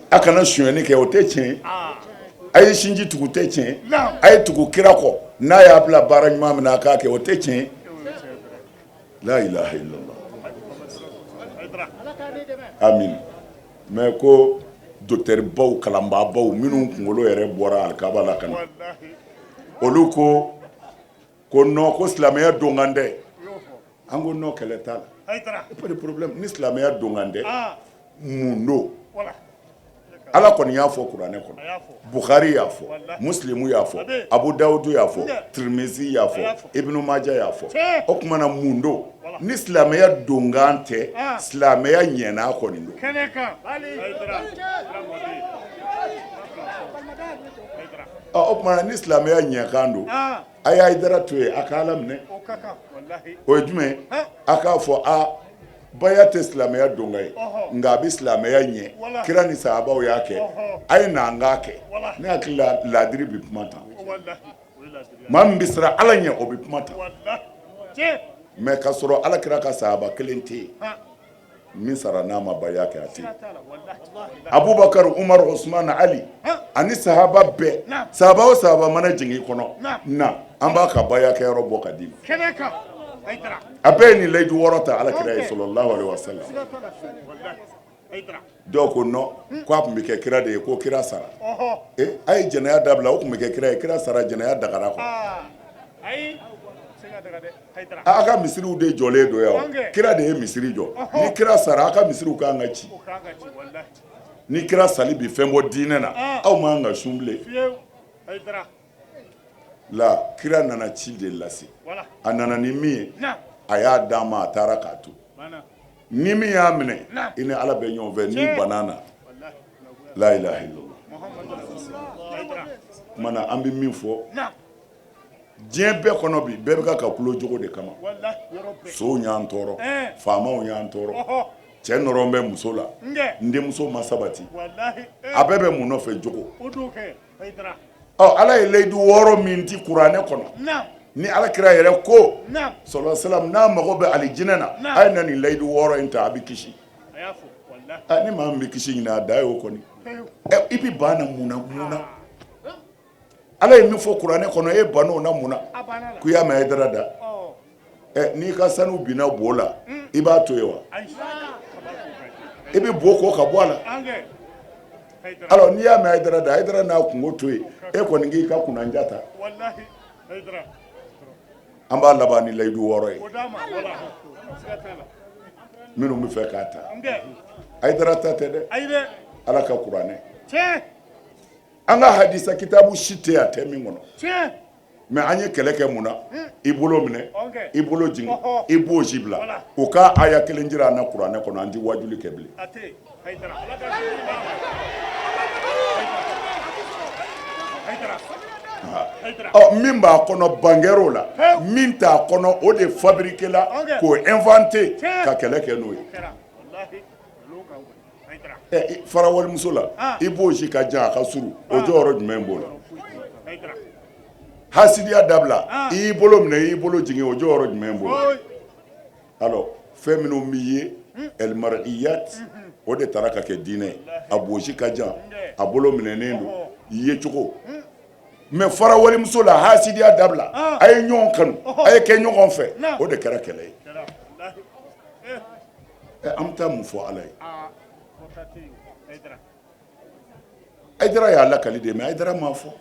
a kana sonyɛni kɛ o tɛ tiɲɛ ye, a ye sinji tugu tɛ tiɲɛ ye, a ye tugu kira kɔ n'a y'a bila baara ɲuman min na a k'a kɛ o tɛ tiɲɛ ye. La ilaha illallah. Amin. Mais ko docteur baw kalanbaabaw minnu kunkolo yɛrɛ bɔra alikaba la ka na, olu ko ko non, ko silamɛya donkan tɛ. An ko non, kɛlɛ t'a la, pas de problème. Ni silamɛya donkan tɛ, mun don? Ala kɔni y'a fɔ kuranɛ kɔnɔ, Bukhari y'a fɔ, Muslimu y'a fɔ, Abu Dawudu y'a fɔ, Tirimizi y'a fɔ, Ibnu Maja y'a fɔ. O tuma na mun don? Ni silamɛya donkan tɛ, silamɛya ɲɛna kɔni don. O tuma na ni silamɛya ɲɛkan don, a ye Hayidara to yen, a ka Ala minɛ. O ye jumɛn? A k'a fɔ a baya tɛ silamɛya donkan ye, nka a bɛ silamɛya ɲɛ. Kira ni sahabaw y'a kɛ, a ye na an k'a kɛ. Ne hakili la laadiri bɛ kuma tan, maa min bɛ siran Ala ɲɛ o bɛ kuma tan. Mais k'a sɔrɔ Ala kira ka sahaba kelen tɛ yen min sara n'a ma baya kɛ, a tɛ yen. Abubakar, Umar, Usman, Ali ani sahaba bɛɛ, sahaba o sahaba mana jigin i kɔnɔ na, an b'a ka baya kɛyɔrɔ bɔ ka d'i ma. A bɛɛ ye nin layidu wɔɔrɔ ta Ala kira ye sallallahu alaihi wasallam. Dɔw ko non, k'a tun bɛ kɛ kira de ye, ko kira sara. A ye jɛnɛya dabila, o tun bɛ kɛ kira ye, kira sara, jɛnɛya dagara kɔ. A ka misiriw de jɔlen don yan, kira de ye misiri jɔ. Ni kira sara, a ka misiriw ka kan ka ci. Ni kira sali bi fɛn bɔ diinɛ na, aw man kan ka sun bilen. La kira nana ci de lase, a nana ni min ye, a y'a d'an ma, a taara k'a to. Ni min y'a minɛ, i ni Ala bɛ ɲɔgɔn fɛ, n'i banna na, la ilaha illallah. Tuma na an bɛ min fɔ diɲɛ bɛɛ kɔnɔ bi, bɛɛ bɛ ka kulo jogo de kama. Sow y'an tɔɔrɔ, faamaw y'an tɔɔrɔ, cɛ nɔrɔ bɛ muso la, n denmuso ma sabati, a bɛɛ bɛ mun nɔfɛ? Jogo. Ɔ Ala ye layidu wɔɔrɔ min di kuranɛ kɔnɔ, ni Ala kira yɛrɛ ko sallallahu alaihi wasallam n'a mago bɛ alijinɛ na, a ye na nin layidu wɔɔrɔ in ta, a bɛ kisi. Ni maa min bɛ kisi ɲini, a da y'o kɔni. I bɛ ban na mun na mun na? Ala ye min fɔ kuranɛ kɔnɔ, e ban'o na mun na? K'i y'a mɛn Hayidara da. N'i ka sanu binna bo la, i b'a to yen wa? I bɛ bo ko ka bɔ a la. Alors n'i y'a mɛn Hayidara da, Hayidara n'a kungo to yen, e kɔni k'i ka kunnanja ta. An b'a laban ni layidu wɔɔrɔ ye. Minnu bɛ fɛ k'a ta, Hayidara ta tɛ dɛ, Ala ka kuranɛ. An ka hadisa kitabu si tɛ yen a tɛ min kɔnɔ. Mais an ye kɛlɛ kɛ mun na? I bolo minɛ, i bolo jigin, i b'o si bila. U ka aya kelen jira an na kuranɛ kɔnɔ, an tɛ wajuli kɛ bilen. Ɔ min b'a kɔnɔ bankɛr'o la, min t'a kɔnɔ o de fabriqué la k'o inventé ka kɛlɛ kɛ n'o ye. Fara walimuso la, i b'o si ka jan a ka surun, o jɔyɔrɔ jumɛn b'o la? Hasidiya dabila, i y'i bolo minɛ, i y'i bolo jigin, o jɔyɔrɔ jumɛn b'o la? Alors fɛn minnu bɛ ye elmariyat, o de taara ka kɛ diinɛ ye. A bosi ka jan, a bolo minɛnen don, yecogo. Mais fara walimuso la, hasidiya dabila, a ye ɲɔgɔn kanu, a ye kɛ ɲɔgɔn fɛ, o de kɛra kɛlɛ ye. An bɛ taa mun fɔ Ala ye? Hayidara y'a lakali de, mais Hayidara m'a fɔ.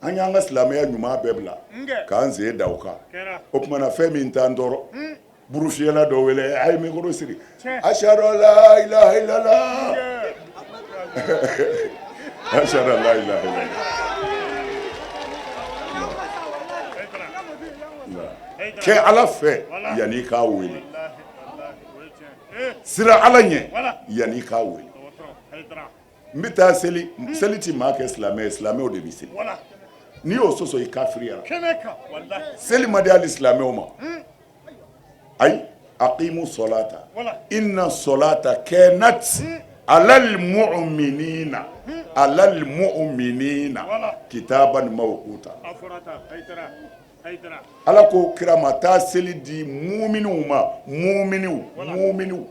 An y'an ka silamɛya ɲuman bɛɛ bila k'an sen da o kan. O tuma na fɛn min t'an tɔɔrɔ, burufiyɛla dɔ wele, a ye micro siri, ashadu an la ilaha illallah, ashadu an la ilaha illallah. Kɛ Ala fɛ yanni i k'a wele, siran Ala ɲɛ yanni i k'a wele. N bɛ taa seli. Seli ti maa kɛ silamɛ ye, silamɛw de bɛ seli. N'i y'o sɔsɔ, i kafiriyara. Seli ma di hali silamɛw ma. Ayi, aqimu solata, inna solata kanat alal mu'minina, alal mu'minina kitaban mawquta. Ala ko kira ma, taa seli di muminiw ma, muminiw, muminiw.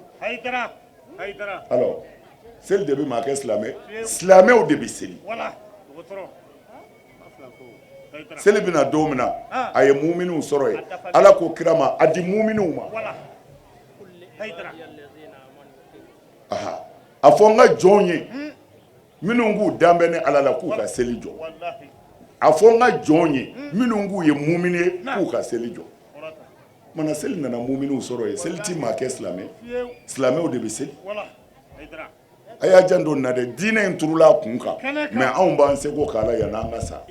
Alors, seli de bɛ maa kɛ silamɛ, silamɛw de bɛ seli. Seli bɛna don min na, a ye muminiw sɔrɔ yen. Ala ko kira ma, a di muminiw ma. A fɔ n ka jɔnw ye, minnu k'u dan bɛ ne Ala la, k'u ka seli jɔ. A fɔ n ka jɔnw ye, minnu k'u ye mumini ye, k'u ka seli jɔ. Mana seli nana muminiw sɔrɔ yen. Seli ti maa kɛ silamɛ, silamɛw de bɛ seli. A y'a janto nin na dɛ, diinɛ in turula a kun kan, mais anw b'an seko k'a la yanni an ka sa.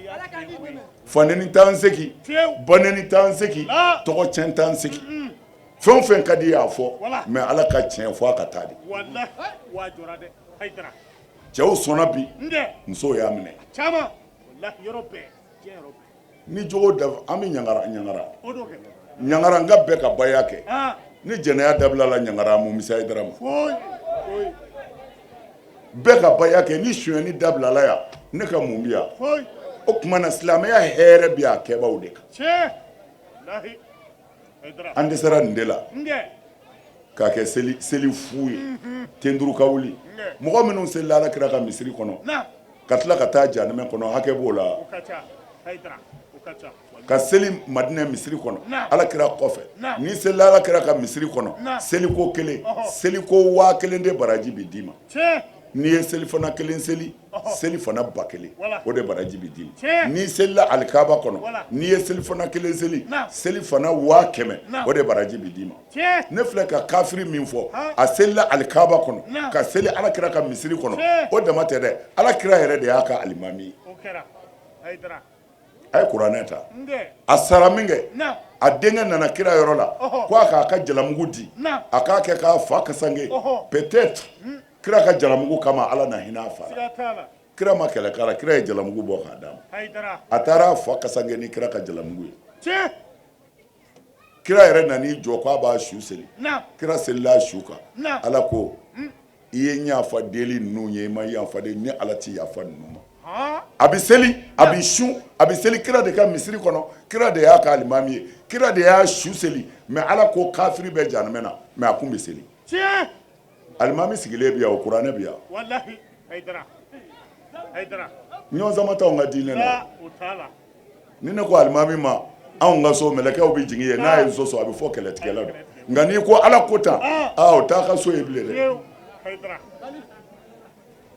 Fanɛni t'an segi, banɛni t'an segi, tɔgɔ tiɲɛ t'an segi. Fɛn o fɛn ka di y'a fɔ, mais Ala ka tiɲɛ fɔ a ka taa de. Cɛw sɔnna bi, musow y'a minɛ. Ni jogo dafa, an bɛ ɲangara ɲangara ɲangara n ka bɛɛ ka baya kɛ. Ni jɛnɛya dabila la ɲangara, mun bɛ se Hayidara ma? Bɛɛ ka baya kɛ. Ni sonyɛni dabilala yan, ne ka mun bi yan? O tuma na, silamɛya hɛrɛ bi a kɛbaw de kan. An dɛsɛra nin de la k'a kɛ seli seli fu ye, tenduru ka wuli. Mɔgɔ minnu selila Ala kira ka misiri kɔnɔ ka tila ka taa janɛmɛ kɔnɔ, hakɛ b'o la. Ka seli Madinɛ misiri kɔnɔ Ala kira kɔfɛ, n'i selila Ala kira ka misiri kɔnɔ seliko kelen, seliko 1000 de baraji bɛ d'i ma. N'i ye selifana kelen seli, selifana 1000, o de baraji bɛ d'i ma. N'i selila alikaba kɔnɔ, n'i ye selifana kelen seli, selifana 100 000, o de baraji bɛ d'i ma. Ne filɛ ka kafiri min fɔ, a selila alikaba kɔnɔ, ka seli Ala kira ka misiri kɔnɔ, o dama tɛ dɛ, Ala kira yɛrɛ de y'a ka alimami ye. A ye kuranɛ ta. A sara min kɛ, a denkɛ nana kira yɔrɔ la ko a k'a ka jalamugu di, a k'a kɛ k'a fa kasange. Peut-être kira ka jalamugu kama, Ala na hinɛ a fa la. Kira ma kɛlɛ k'a la, kira ye jalamugu bɔ k'a d'a ma. A taara a fa kasange ni kira ka jalamugu ye. Kira yɛrɛ nan'i jɔ k'a b'a su seli. Kira selila a su kan. Ala ko, i ye yafa deli ninnu ye, i ma yafa deli ni Ala tɛ yafa ninnu ma. A bɛ seli, a bɛ sun, a bɛ seli kira de ka misiri kɔnɔ, kira de y'a ka alimami ye, kira de y'a su seli, mais Ala ko kafiri bɛ janɛmɛ na, mais a kun bɛ seli. Alimami sigilen bi yan, o kuranɛ bi yan. Ɲɔgɔn sama t'anw ka diinɛ na. Ni ne ko alimami ma, anw ka so mɛlɛkɛw bɛ jigin yen, n'a ye sɔsɔ, a bɛ fɔ kɛlɛtigɛla don. Nka n'i ko Ala ko tan, aa, o t'a ka so ye bilen dɛ.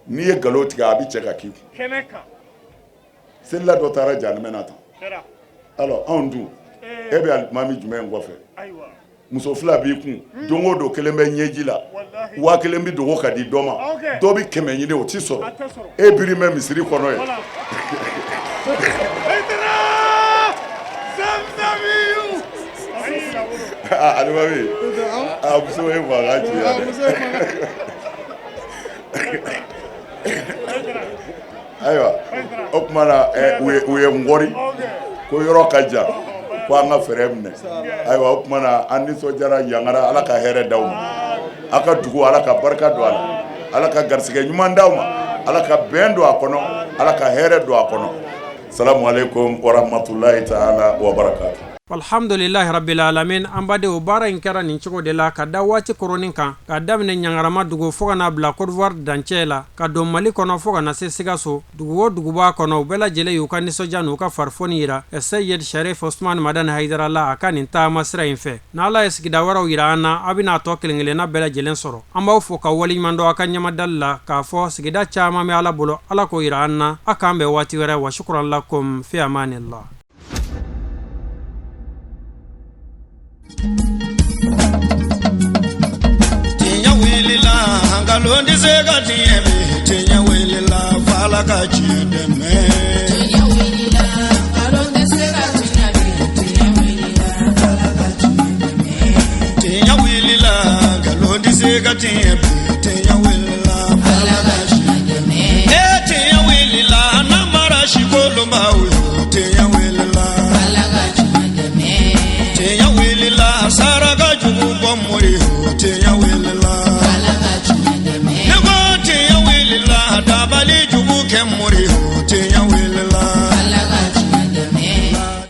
N'i ye nkalon tigɛ, a bɛ cɛ ka k'i kun. Selila dɔ taara janɛmɛ na tan. Alors, anw dun, e bɛ alimami jumɛn kɔfɛ? Muso fila b'i kun, don o don kelen bɛ ɲɛji la, 1000 bɛ dogo ka di dɔ ma, dɔ bɛ 100 ɲini, o tɛ sɔrɔ. E biri bɛ misiri kɔnɔ yen. Alimami, a muso ye mankan ci yan dɛ. Ayiwa, o tuma na, u ye n kɔri ko yɔrɔ ka jan, ko an ka fɛɛrɛ minɛ. Ayiwa, o tuma na, an nisɔndiyara. Yangara, Ala ka hɛrɛ d'aw ma. Aw ka dugu, Ala ka barika don a la, Ala ka garisɛgɛ ɲuman d'aw ma, Ala ka bɛn don a kɔnɔ, Ala ka hɛrɛ don a kɔnɔ. Salamu aleykum warahmatulahi taala wa barakatu. Alhamdulilahi rabbil alamin. An badenw, baara in kɛra nin cogo de la ka da waati koronin kan, ka daminɛ Ɲangarama dugu fo ka n'a bila Côte d'Ivoire dancɛ la, ka don Mali kɔnɔ fo ka na se Sikaso. Dugu o dugu b'a kɔnɔ, u bɛɛ lajɛlen y'u ka nisɔndiya n'u ka farifoni yira Seyid Sharif Osman Madani Hayidara la, a ka nin taama sira in fɛ. N'Ala ye sigida wɛrɛw yira an na, a bɛna a tɔ kelen-kelenna bɛɛ lajɛlen sɔrɔ. An b'aw fo ka waleɲuman dɔn aw ka ɲɛmadali la, k'a fɔ sigida caman bɛ Ala bolo, Ala k'o yira an na. A k'an bɛn waati wɛrɛ. Wa shukran lakum fi amanillah. Tiɲɛ wulila, nkalon tɛ se ka tiɲɛ bi. Tiɲɛ wulila, f'Ala ka tiɲɛ dɛmɛ. Tiɲɛ wulila, nkalon tɛ se ka tiɲɛ bi. Tiɲɛ wulila, f'Ala ka tiɲɛ dɛmɛ. Tiɲɛ wulila, nkalon tɛ se ka tiɲɛ bi. Tiɲɛ wulila, f'Ala ka tiɲɛ dɛmɛ. dɔnbaaw yo, tiɲɛ wulila. Ala ka tiɲɛ dɛmɛ. Tiɲɛ wulila, saraka jugu bɔ mori.